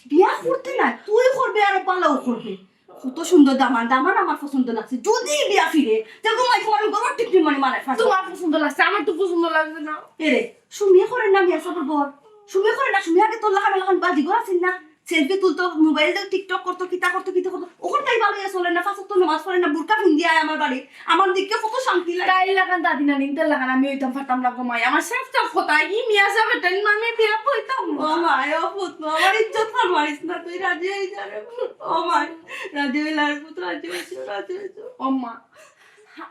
বিয়া করতে নাই, তুই করবে আর বালাও করবে। কত সুন্দর দামান, দামান আমার পছন্দ লাগছে। যদি বিয়া ফিরে, তে ঘুমাই তোমার গরম টিপি মানে মারে ফাঁস। তোমার পছন্দ লাগছে, আমার তো পছন্দ লাগছে না। এরে, সুমি করে না মিয়া সাবর বর। সুমি করে না, সুমি আগে তোর লাখান লাখান বাজি ঘর আছিল না? সেলফি তুলতো, মোবাইল দিয়ে TikTok করতো, কিতা করতো, কিতা করতো। অখন তাই ভালো ইয়া চলে না, পাঁচ ওয়াক্ত নামাজ পড়ে না, বুরকা পিন্দি আয় আমার বাড়ি। আমার দেখে কত শান্তি লাগে। তাই লাখান দাদি নানি, তাই লাখান আমি অইতাম পারতাম না গো মাই। আমার সাফ সাফ কথা, ই মিয়া সাবর টাইম আমি বিয়া অইতাম না। ও মাই, ও পুত, আমার ইজ্জত খান মারিস না, তুই রাজি অই যা রে। ও মাই, রাজি অইলে আর পুত, রাজি অই যা, রাজি অই যা। ও মা,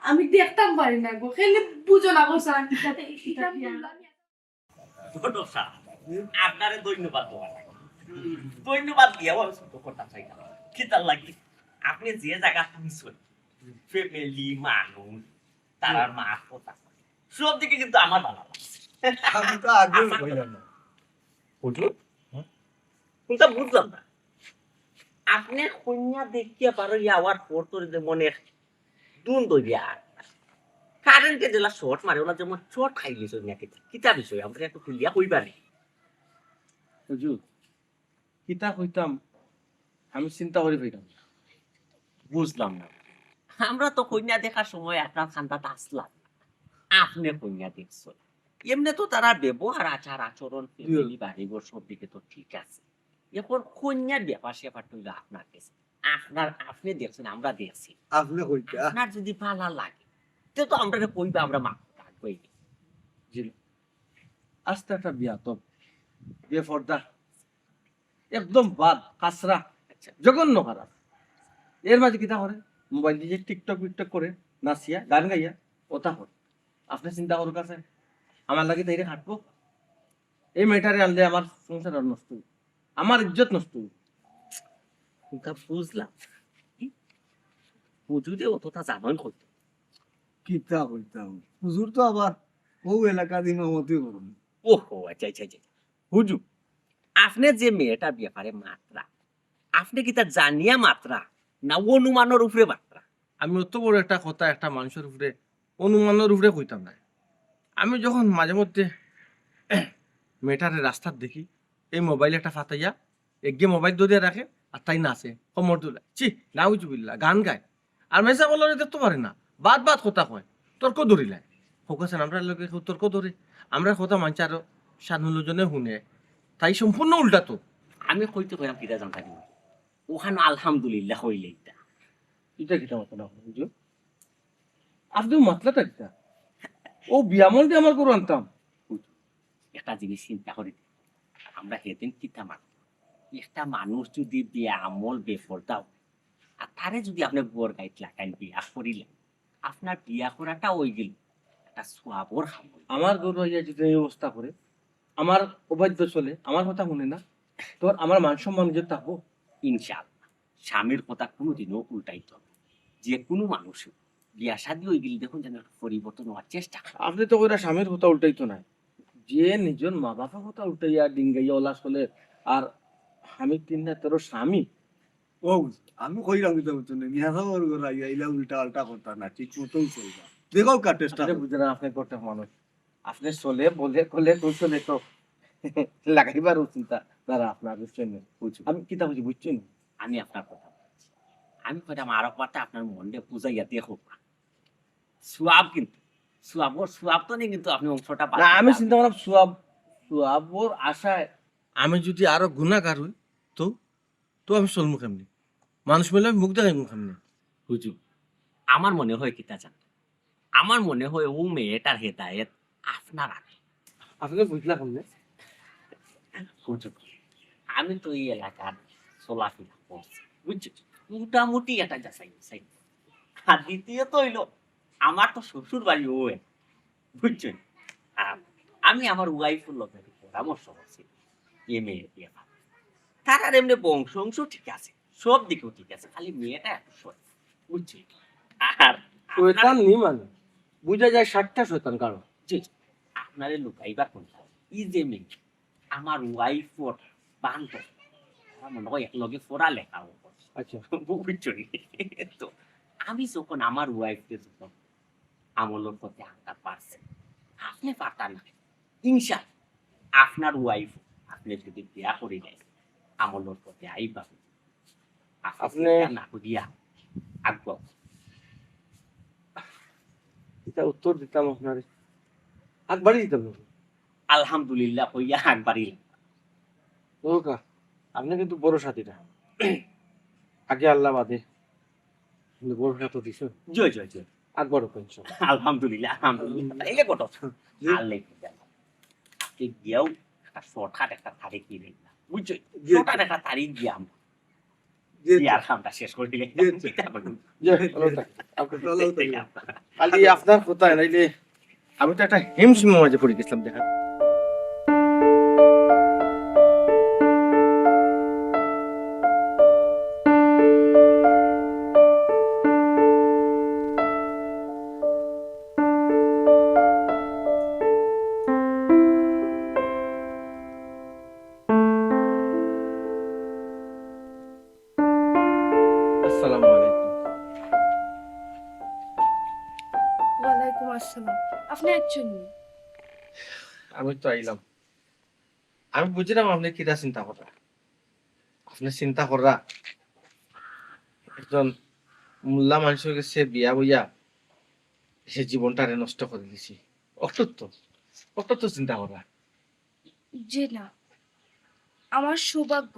আমি দেখতাম পারি না গো, কেনে বুঝো না গো, স্যার। ইটা, ইটা বিয়া। ঘটক সাব, আপনারে ধন্যবাদ দেওয়া লাগে। ধন্যবাদ দিয়াও আমি ছোট করতাম চাই না। কিতার লাগি? আপনে যে জাগা হুনছইন, ফ্যামিলি, মানুষ, তারার মা, কথা, সব দিকে কিন্তু আমার ভালা লাগছে। আমি তো আগেও কইলাম না। হুজুর, হুম? কোনটা বুঝলাম না। আপনে কইন্যা দেখিয়া বারইয়া আওয়ার পর তো যে মনে ধুন দইয়া কারেন্টে যেলা শর্ট মারে, ওলা যেমন শর্ট খাইলিছইন না কিতা? কিতা বিষয়? আমারে একটু খুলিয়া কইবা নি? হুজুর, কিতা কইতাম, আমি চিন্তা করি পাইলাম না। বুঝলাম না। আমরা তো কইন্যা দেখার সময় আপনার কান্দাত আছলাম, আপনে কইন্যা দেখছইন। এমনে তো তারার ব্যবহার, আচার, আচরণ, জি। ফ্যামিলি, বাড়িঘর সব দিকে তো ঠিক আছে। এখন কইন্যার ব্যাপার স্যাপার তো অইলো আপনার গেছে। আপনার, আপনে দেখছইন, আমরা দেখছি। আপনে কইতা? আপনার যদি ভালা লাগে, তে তো আমরারে কইবা, আমরা মাফ রাখবো। জি। আস্তা একটা বেয়াদব, বেপর্দা, একদম বাদ, কাঁচরা, আচ্ছা। জঘন্য খারাপ। এর মাঝে কিতা করে? মোবাইল দিয়া TikTok ফিকটক করে, নাচিয়া, গান গাইয়া, ওটা করে। আপনে চিন্তা করউক্কা চাইন, আমার লাগি তাইরে খাটবো? এই মেয়েটারে আনলে আমার সংসার আর নষ্ট অইবো, আমার ইজ্জত নষ্ট অইবো। ওটা বুঝলাম। হুজুরে অতটা জানইন কই? কিতা কইতাম, হুজুর তো আবার অউ এলাকার ইমামতি করইন। ওহো, আচ্ছা, আচ্ছা, আচ্ছা। হুজুর, আপনে যে মেয়েটার ব্যাপারে মাতরা, আপনে কিতা জানিয়া মাতরা না অনুমানর উপরে মাতরা? আমি অত বড় একটা কথা একটা মানুষর উপরে, অনুমানর উপরে কইতাম নায়। আমি যখন মাঝে মধ্যে মেয়েটারে রাস্তাত দেখি, এই মোবাইল একটা ফাতাইয়া, একগে মোবাইল ধরিয়া রাখে, আর তাই নাচে, কমর দুলায়। ছি, নাউজুবিল্লাহ, গান গায়। আর মেসাব অকলরে দেখতো পারে না, বাদ বাদ কথা কয়, তর্ক ধরিলায়। কউক্কা চাইন, আমরার লগে কেউ তর্ক ধরে? আমরার কথা মানষে আরো সাত আটজন হুনে, তাই সম্পূর্ণ উল্টা তো। আমি কইতে কইরাম কিতা জানতা নি? অখান আলহামদুলিল্লাহ কইলে ইতা। ইটা কিতা মাতলা না, হুজুর? আপনে মাতলাটা কিতা? অউ বেআমলরে আমার ঘরো আনতাম। একটা জিনিস চিন্তা করি, আমরা হেদিন কিতা মাতলাম? একটা মানুষ যদি বেআমল, বেপর্দা অয়, আর তারে যদি আপনে ঘরো গাইত লাখাইন বিয়া করিলা, আপনার বিয়া করাটা অইগেলো একটা সওয়াবর কাম অইলো। আমার ঘরো আইয়া যদি এই অবস্থা করে, আমার অবাধ্য চলে, আমার কথা হুনে না, তে আমার মান সম্মান ইজ্জত থাকবো? ইনশাআল্লাহ, স্বামীর কথা কুনুদিনও উল্টাইতো না। যে কুনু মানুষ বিয়া শাদী অইগেলে দেখইন যেন একটু পরিবর্তন অওয়ার চেষ্টা করে। আপনে তো কইরা স্বামীর কথা উল্টাইতো নায়, যে নিজর মা বাপর কথা উল্টাইয়া ডিঙ্গাইয়া অলা চলে, আর আমি তিন না তেরো স্বামী। ও, আমি কইরাম কিতা বুঝছইন নি? মিয়া সাবর ঘরো আইয়া ইলা উল্টা আল্টা করতা না, ঠিক মতন চলবা। দেখউক্কা, চেষ্টা করউক্কা। আপনে বুঝরা না, আপনে ঘরর মানুষ। আপনে চলে, বলে, কলে, কৌশলে তো লাগাইবার চিন্তা ধারা আপনার, বুঝছইন নি? বুঝছি। আমি কিতা বুঝি, বুঝছইন নি? আমি আপনার কথা বুঝছি। আমি কইরাম আরক বার তে আপনার মনরে বুঝাইয়া দেখউক্কা। সওয়াব কিন্তু, সওয়াবর, সওয়াব তো নি কিন্তু আপনে অংশটা বাদ না, আমি দিতা। চিন্তা করলাম সওয়াব, সওয়াবর আশায় আমি যদি আরো গুনাগার অই, তো তো আমি চলমু কেমনে? মানুষ মাইলে আমি মুখ দেখাইমু কেমনে? হুজুর, আমার মনে হয় কিতা জানইন, আমার মনে হয় অউ মেয়েটার হেদায়েত আপনার আগে। আপনে বুঝলা কেমনে? হুজুর, আমি তো এই এলাকার চলাফেরা করছি, বুঝছো? মোটামুটি একটা যাচাই বাছাই। আর দ্বিতীয়ত অইলো, আমার তো শ্বশুর বাড়ি অউ, বুঝছইন? আর আমি আমার ওয়াইফর লগে একটু পরামর্শ করছি, এই মেয়ের ব্যাপারে। তারার এমনে বংশ অংশ ঠিক আছে, সব দিকেও ঠিক আছে, খালি মেয়েটা একটু শয়তান, বুঝছইন? আর শয়তান নি মানে, বুঝা যায় ষাটটা শয়তান কারো। জি, জি। আপনারে লুকাইবা কোনটা? এই যে মেয়ে, আমার ওয়াইফর বান্ধব, তারা মনে হয় একলগে পড়ালেখাও করছে। আচ্ছা। বুঝছইন? তো আমি যখন আমার ওয়াইফরে যখন আমলর পথে আনতা পারছি, আপনে পারতা না। ইনশাআল্লাহ, আপনার ওয়াইফ আপনে যদি বিয়া করি নেয়, আমলর পথে আইবা। আপনে আপনে চিন্তা না করিয়া আগুয়াউক্কা। ইটা উত্তর দিতাম আপনারে, আগবাড়ি দিতাম না। আলহামদুলিল্লাহ কইয়া আগবাড়ি। ও কা, আপনে কিন্তু বড় সাথীটা। আগে আল্লাহ বাদে। কিন্তু বড় কথা দিছো। জি, জি, জি। আগবাড়ো, ইনশাআল্লাহ। আলহামদুলিল্লাহ, আলহামদুলিল্লাহ। তাইলে কত? জি। আল্লাহ কি জানে। আজকে গিয়াও একটা শর্টকাট একটা তারিখ নিয়ে নিলাম। বুঝছো? জি, জি। শর্টকাট একটা তারিখ গিয়া আমরা। জি, জি। বিয়ার কামটা শেষ করে দিলে। জি, জি। জি, ভালো থাকেন। আপনি ভালো থাকেন। খালি আপনার কথা, নাইলে আমি তো একটা হিমশিমের মাঝে পড়ে গেছিলাম, দেখেন। আসসালাম। আপনি আইচ্ছইন নি? আমি তো আইলাম। আমি বুঝলাম আপনে কিতা চিন্তা কররা। আপনে চিন্তা কররা, একজন মোল্লা মানষর গেছে বিয়া বইয়া হে জীবনটারে নষ্ট করি দিছি। অটুত তো, অটুত তো চিন্তা কররা। জি না, আমার সৌভাগ্য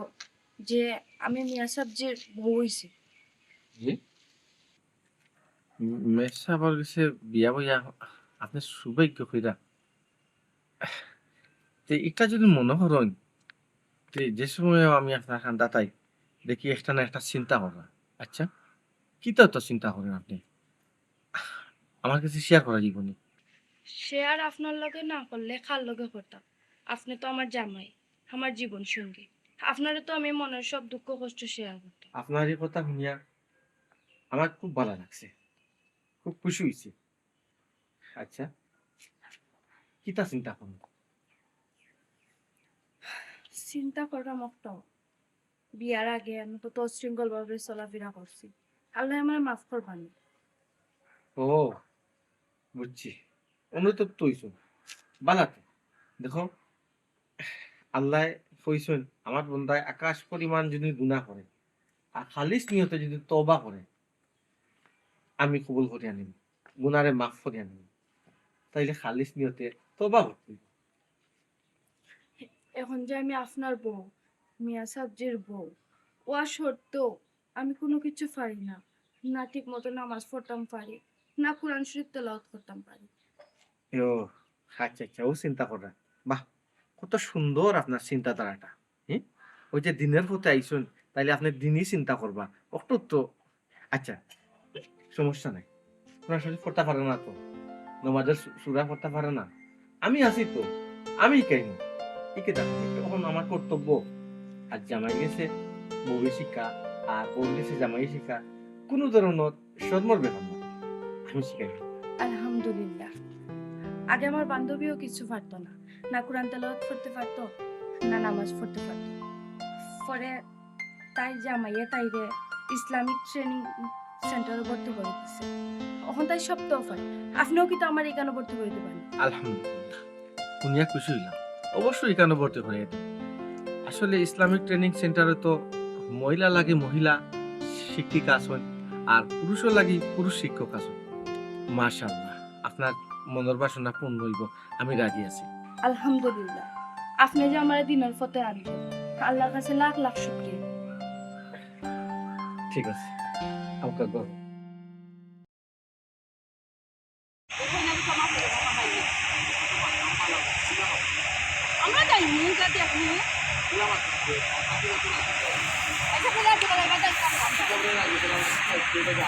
যে আমি মিয়া সাবজির বউ অইছি। জি? মেসাবর গেছে বিয়া বইয়া আপনে সৌভাগ্য কইরা। তে ইটা যদি মনো করইন, তে যে সময় আমি আপনার কান্দাত আই, দেখি একটা না একটা চিন্তা কররা। আচ্ছা, কিতা তো চিন্তা করইন আপনে? আমার গেছে share করা যাইবো নি? Share আপনার লগে না করলে কার লগে করতাম? আপনে তো আমার জামাই, আমার জীবন সঙ্গী। আপনারে তো আমি মনর সব দুঃখ কষ্ট share করতাম। আপনার ই কথা হুনিয়া আমার খুব ভালা লাগছে, খুব খুশি অইছি। আচ্ছা, কিতা চিন্তা করইন? চিন্তা কররাম অকটাউ। বিয়ার আগে আমি কত উশৃঙ্খলভাবে চলাফিরা করছি। আল্লায় আমারে মাফ করবা নি। ও, বুঝছি। অনুতপ্ত অইছো। ভালা তো। দেখো, আল্লায় কইছইন, আমার বন্দায় আকাশ পরিমাণ যদি গুনা করে, আর খালিস নিয়তে যদি তওবা করে, আমি কবুল করিয়া নিমু, গুনারে মাফ করিয়া নিমু। তাইলে খালিস নিয়তে তওবা করতে অইবো। এখন যে আমি আপনার বউ, মিয়া সাবজির বউ, অওয়া সত্ত্বেও আমি কুনু কিচ্ছু পারি না। না ঠিক মতো নামাজ পড়তাম পারি, না কুরআন শরীফ তেলাওয়াত করতাম পারি। ও, আচ্ছা, আচ্ছা, অউ চিন্তা কররা। বাহ, কত সুন্দর আপনার চিন্তাধারাটা। হুম? অউ যে দিনর পথে আইছইন, তাইলে আপনে দিনই চিন্তা করবা। অকটু তো, আচ্ছা, সমস্যা নাই। কুরআন শরীফ পড়তা পাররা না তো? নমাজর সু-, সূরা পড়তা পাররা না? আমি আছি তো, আমি শিখাইমু। ইকে দেখো, অখন আমার কর্তব্য। আর জামাই গেছে বউরে শিখা, আর বউর গেছে জামাই শিখা, কুনু ধরনর শরমর ব্যাপার না। আমি শিখাইমু। আলহামদুলিল্লাহ। আগে আমার বান্ধবীও কিছু পারতো না, না কুরআন তেলাওয়াত করতে পারতো, না নামাজ পড়তে পারতো। পরে তাইর জামাইয়ে তাইরে ইসলামিক ট্রেনিং সেন্টারো ভর্তি করি দিছে। অখন তাই সবতাউ পারে। আপনেও কিতা আমারে ইকানো ভর্তি করি দিবা নি? আলহামদুলিল্লাহ, হুনিয়া খুশি অইলাম। অবশ্যই ইকানো ভর্তি করি দিমু। আসলে ইসলামিক ট্রেনিং সেন্টারো তো মহিলা লাগি মহিলা শিক্ষিকা আছইন, আর পুরুষর লাগি পুরুষ শিক্ষক আছইন। মাশাআল্লাহ, আপনার মনর বাসনা পূর্ণ অইবো, আমি রাজি আছি। আলহামদুলিল্লাহ, আপনে যে আমারে দিনর পথে আনছইন, আল্লার কাছে লাখ লাখ শুকরিয়া। ঠিক আছে, আমকা ঘর। আমরা যাইমু, যা দেখমু। আচ্ছা, বলে আছে, বলে, এবার যাইতাম না।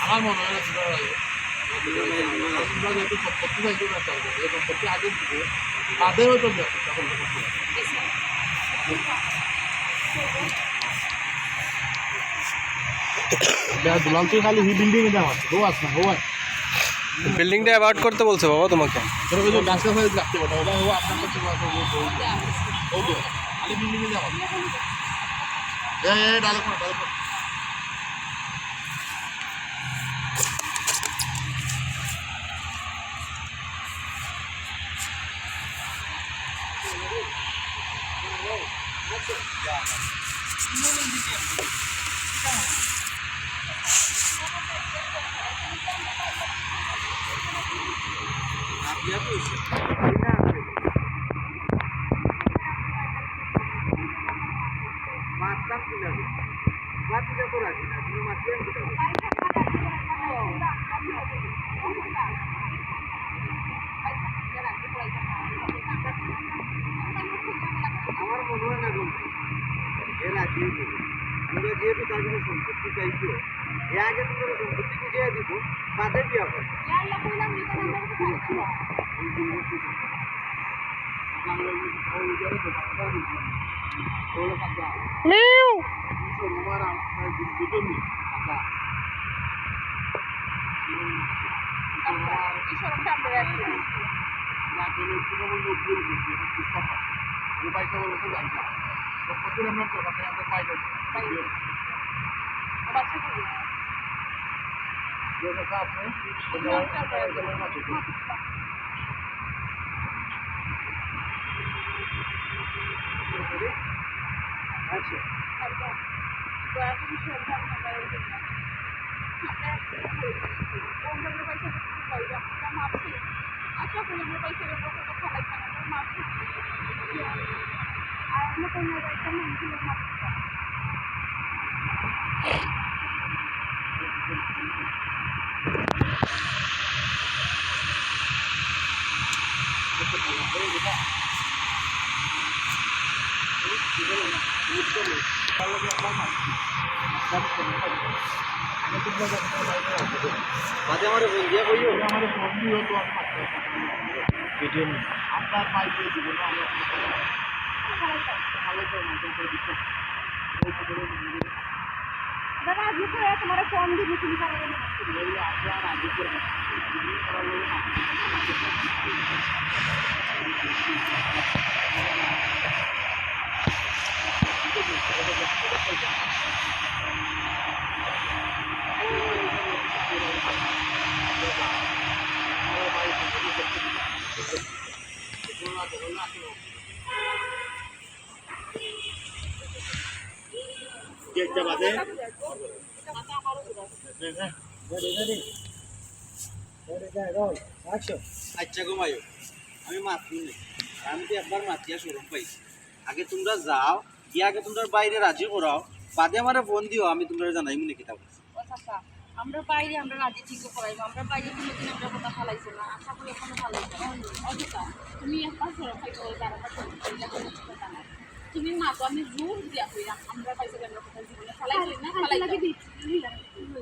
আমার মনে হয় না, তোমরা যেহেতু সম্পত্তি চাইছো না, চাইছো, এই সম্পত্তি আগে দিবে, বাদে হয়তো ব্যবস্থা করতে পারবে। দুলাল, তুই খালি হি বিল্ডিং এ যাওয়া আছে, ও আস না, ও আস। বিল্ডিংটা অ্যাভয়েড করতে বলছে বাবা তোমাকে। তোর ওই যে গাছটা হয়ে রাখতে পারো, ওটা ও আপনার কাছে ও, ও, ও, ও, ও, খালি বিল্ডিং এ যাওয়া। এ, এ, ডালে পড়ো, ডালে পড়ো। মারতাম কি লাগে? মারতে তো রাজি না, তুমি মারতে আমি কি করবো? আমার মনে হয় না গো, এ রাজি হইবে। আমরা যেহেতু তার কোনো সম্পত্তি চাইছি, এ আগে তো কোনো সম্পত্তি বুঝিয়ে দিব, বাদে বিয়া করবো। মিউ। আচ্ছা। আশা করি আমরা পাইছি, আমরা কথা খালাই খান, আমরা মাছ খাই। আর আমরা কোন জায়গায় একটা মাংস মাছ খাই। বাদে আমারে ফোন দিয়া কইও। আমারে ফোন দিও তো আমি মারতাম। ভিডিও নিয়ে। আপনার ভাই দিয়ে দিব না, আমি আপনার ভাই তো আমাকে করে দিতে। দাদা, আজকে করে তোমার ফোন দিব, তুমি কারো জন্য মারতে দিবে। এই আপনার আগে করে দিতে। আচ্ছা গো মায়ো, আমি মাতমু নে। আমি তো একবার মাতিয়া শরম পাইছি। আগে তুমরা যাও, গিয়া আগে তুমরার ভাইরে রাজি করাও, বাদে আমারে ফোন দিও, আমি তুমরারে জানাইমু নে কিতা। ও চাচা, আমরা ভাইরে আমরা রাজি ঠিক করাইমু, আমরা ভাইরে কোনোদিন আমরা কথা ফালাইছে না, আশা করি এখনো ফালাইছে না। ও চাচা, তুমি একবার শরম পাইছো, বারবার শরম পাইছো, এটা কোনো কথা না। তুমি মাতো, আমি জোর দিয়া কইরাম, আমরা ভাইরে আমরা কথা জীবনে ফালাইছি না, ফালাইছি না।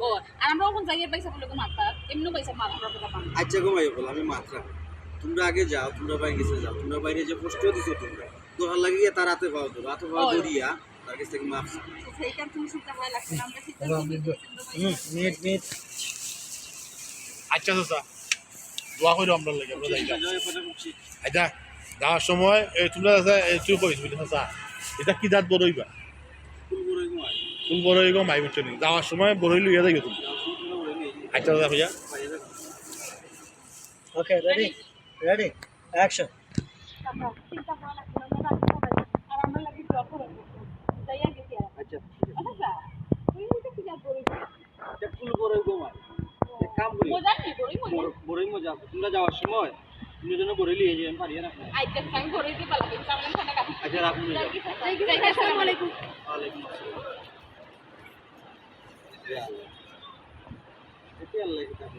ও, আর আমরা অখন যাই, ভাইরে বলে মাততাম, এমনে ভাইরে মাত, আমরা কথা পান। আচ্ছা গো মায়ো, বল, আমি মাতরাম। তুমরা আগে যাও, তুমরার ভাইর গেছে যাও, তুমরার ভাইরে যে কষ্ট দিছো তুমরা, দোহার লাগি গিয়া তার আতে পাও ধরো, আতে পাও ধরিয়া তার কাছ থাকি মাফ চাও। সেইটা তুমি চিন্তা করা লাগছে না, আমরা চিন্তা করি। হুম, মিনিট, মিনিট। আচ্ছা, চাচা, দোয়া করিও আমরার লাগি, আমরা যাইতাম। আচ্ছা, যাওয়ার সময়, এই তুমরা চাচা, এই তুই কইস, বুঝলি, চাচা, ইটা কি জাত বড়ই বা? ফুল বড়ই গো মাই। ফুল বড়ই গো মাই, বুঝছো নি? যাওয়ার সময় বড়ই লইয়া যাইও তুমি। আচ্ছা, চাচা, কইয়া। ওকে, রেডি? রেডি? অ্যাকশন। চাচা, চিন্তা করা লাগছে না, আমরা রাজি হয়ে গেছি। আর আমরা লাগি দোয়া করো। যাইয়া গেছি আর। আচ্ছা, ঠিক আছে। আচ্ছা, স্যার, তুমি বলতে কি জাত বড়ই? এটা ফুল বড়ই গো মাই। এক কাম করি। মজা নি, বড়ই মজা। বড়-, বড়ই মজা। তুমরা যাওয়ার সময় তুমি যেন বড়ই লইয়া যাও, আমি পারি না। আচ্ছা, আমি বড়ই দিবা লাগি, আমি খানা খাবো। আচ্ছা, রাখুন। যাই কি, স্যার? যাই কি, স্যার? আসসালামু আলাইকুম। ওয়ালাইকুম আসসালাম। ইয়া আল্লাহ। এটা আল্লাহ কিতাব।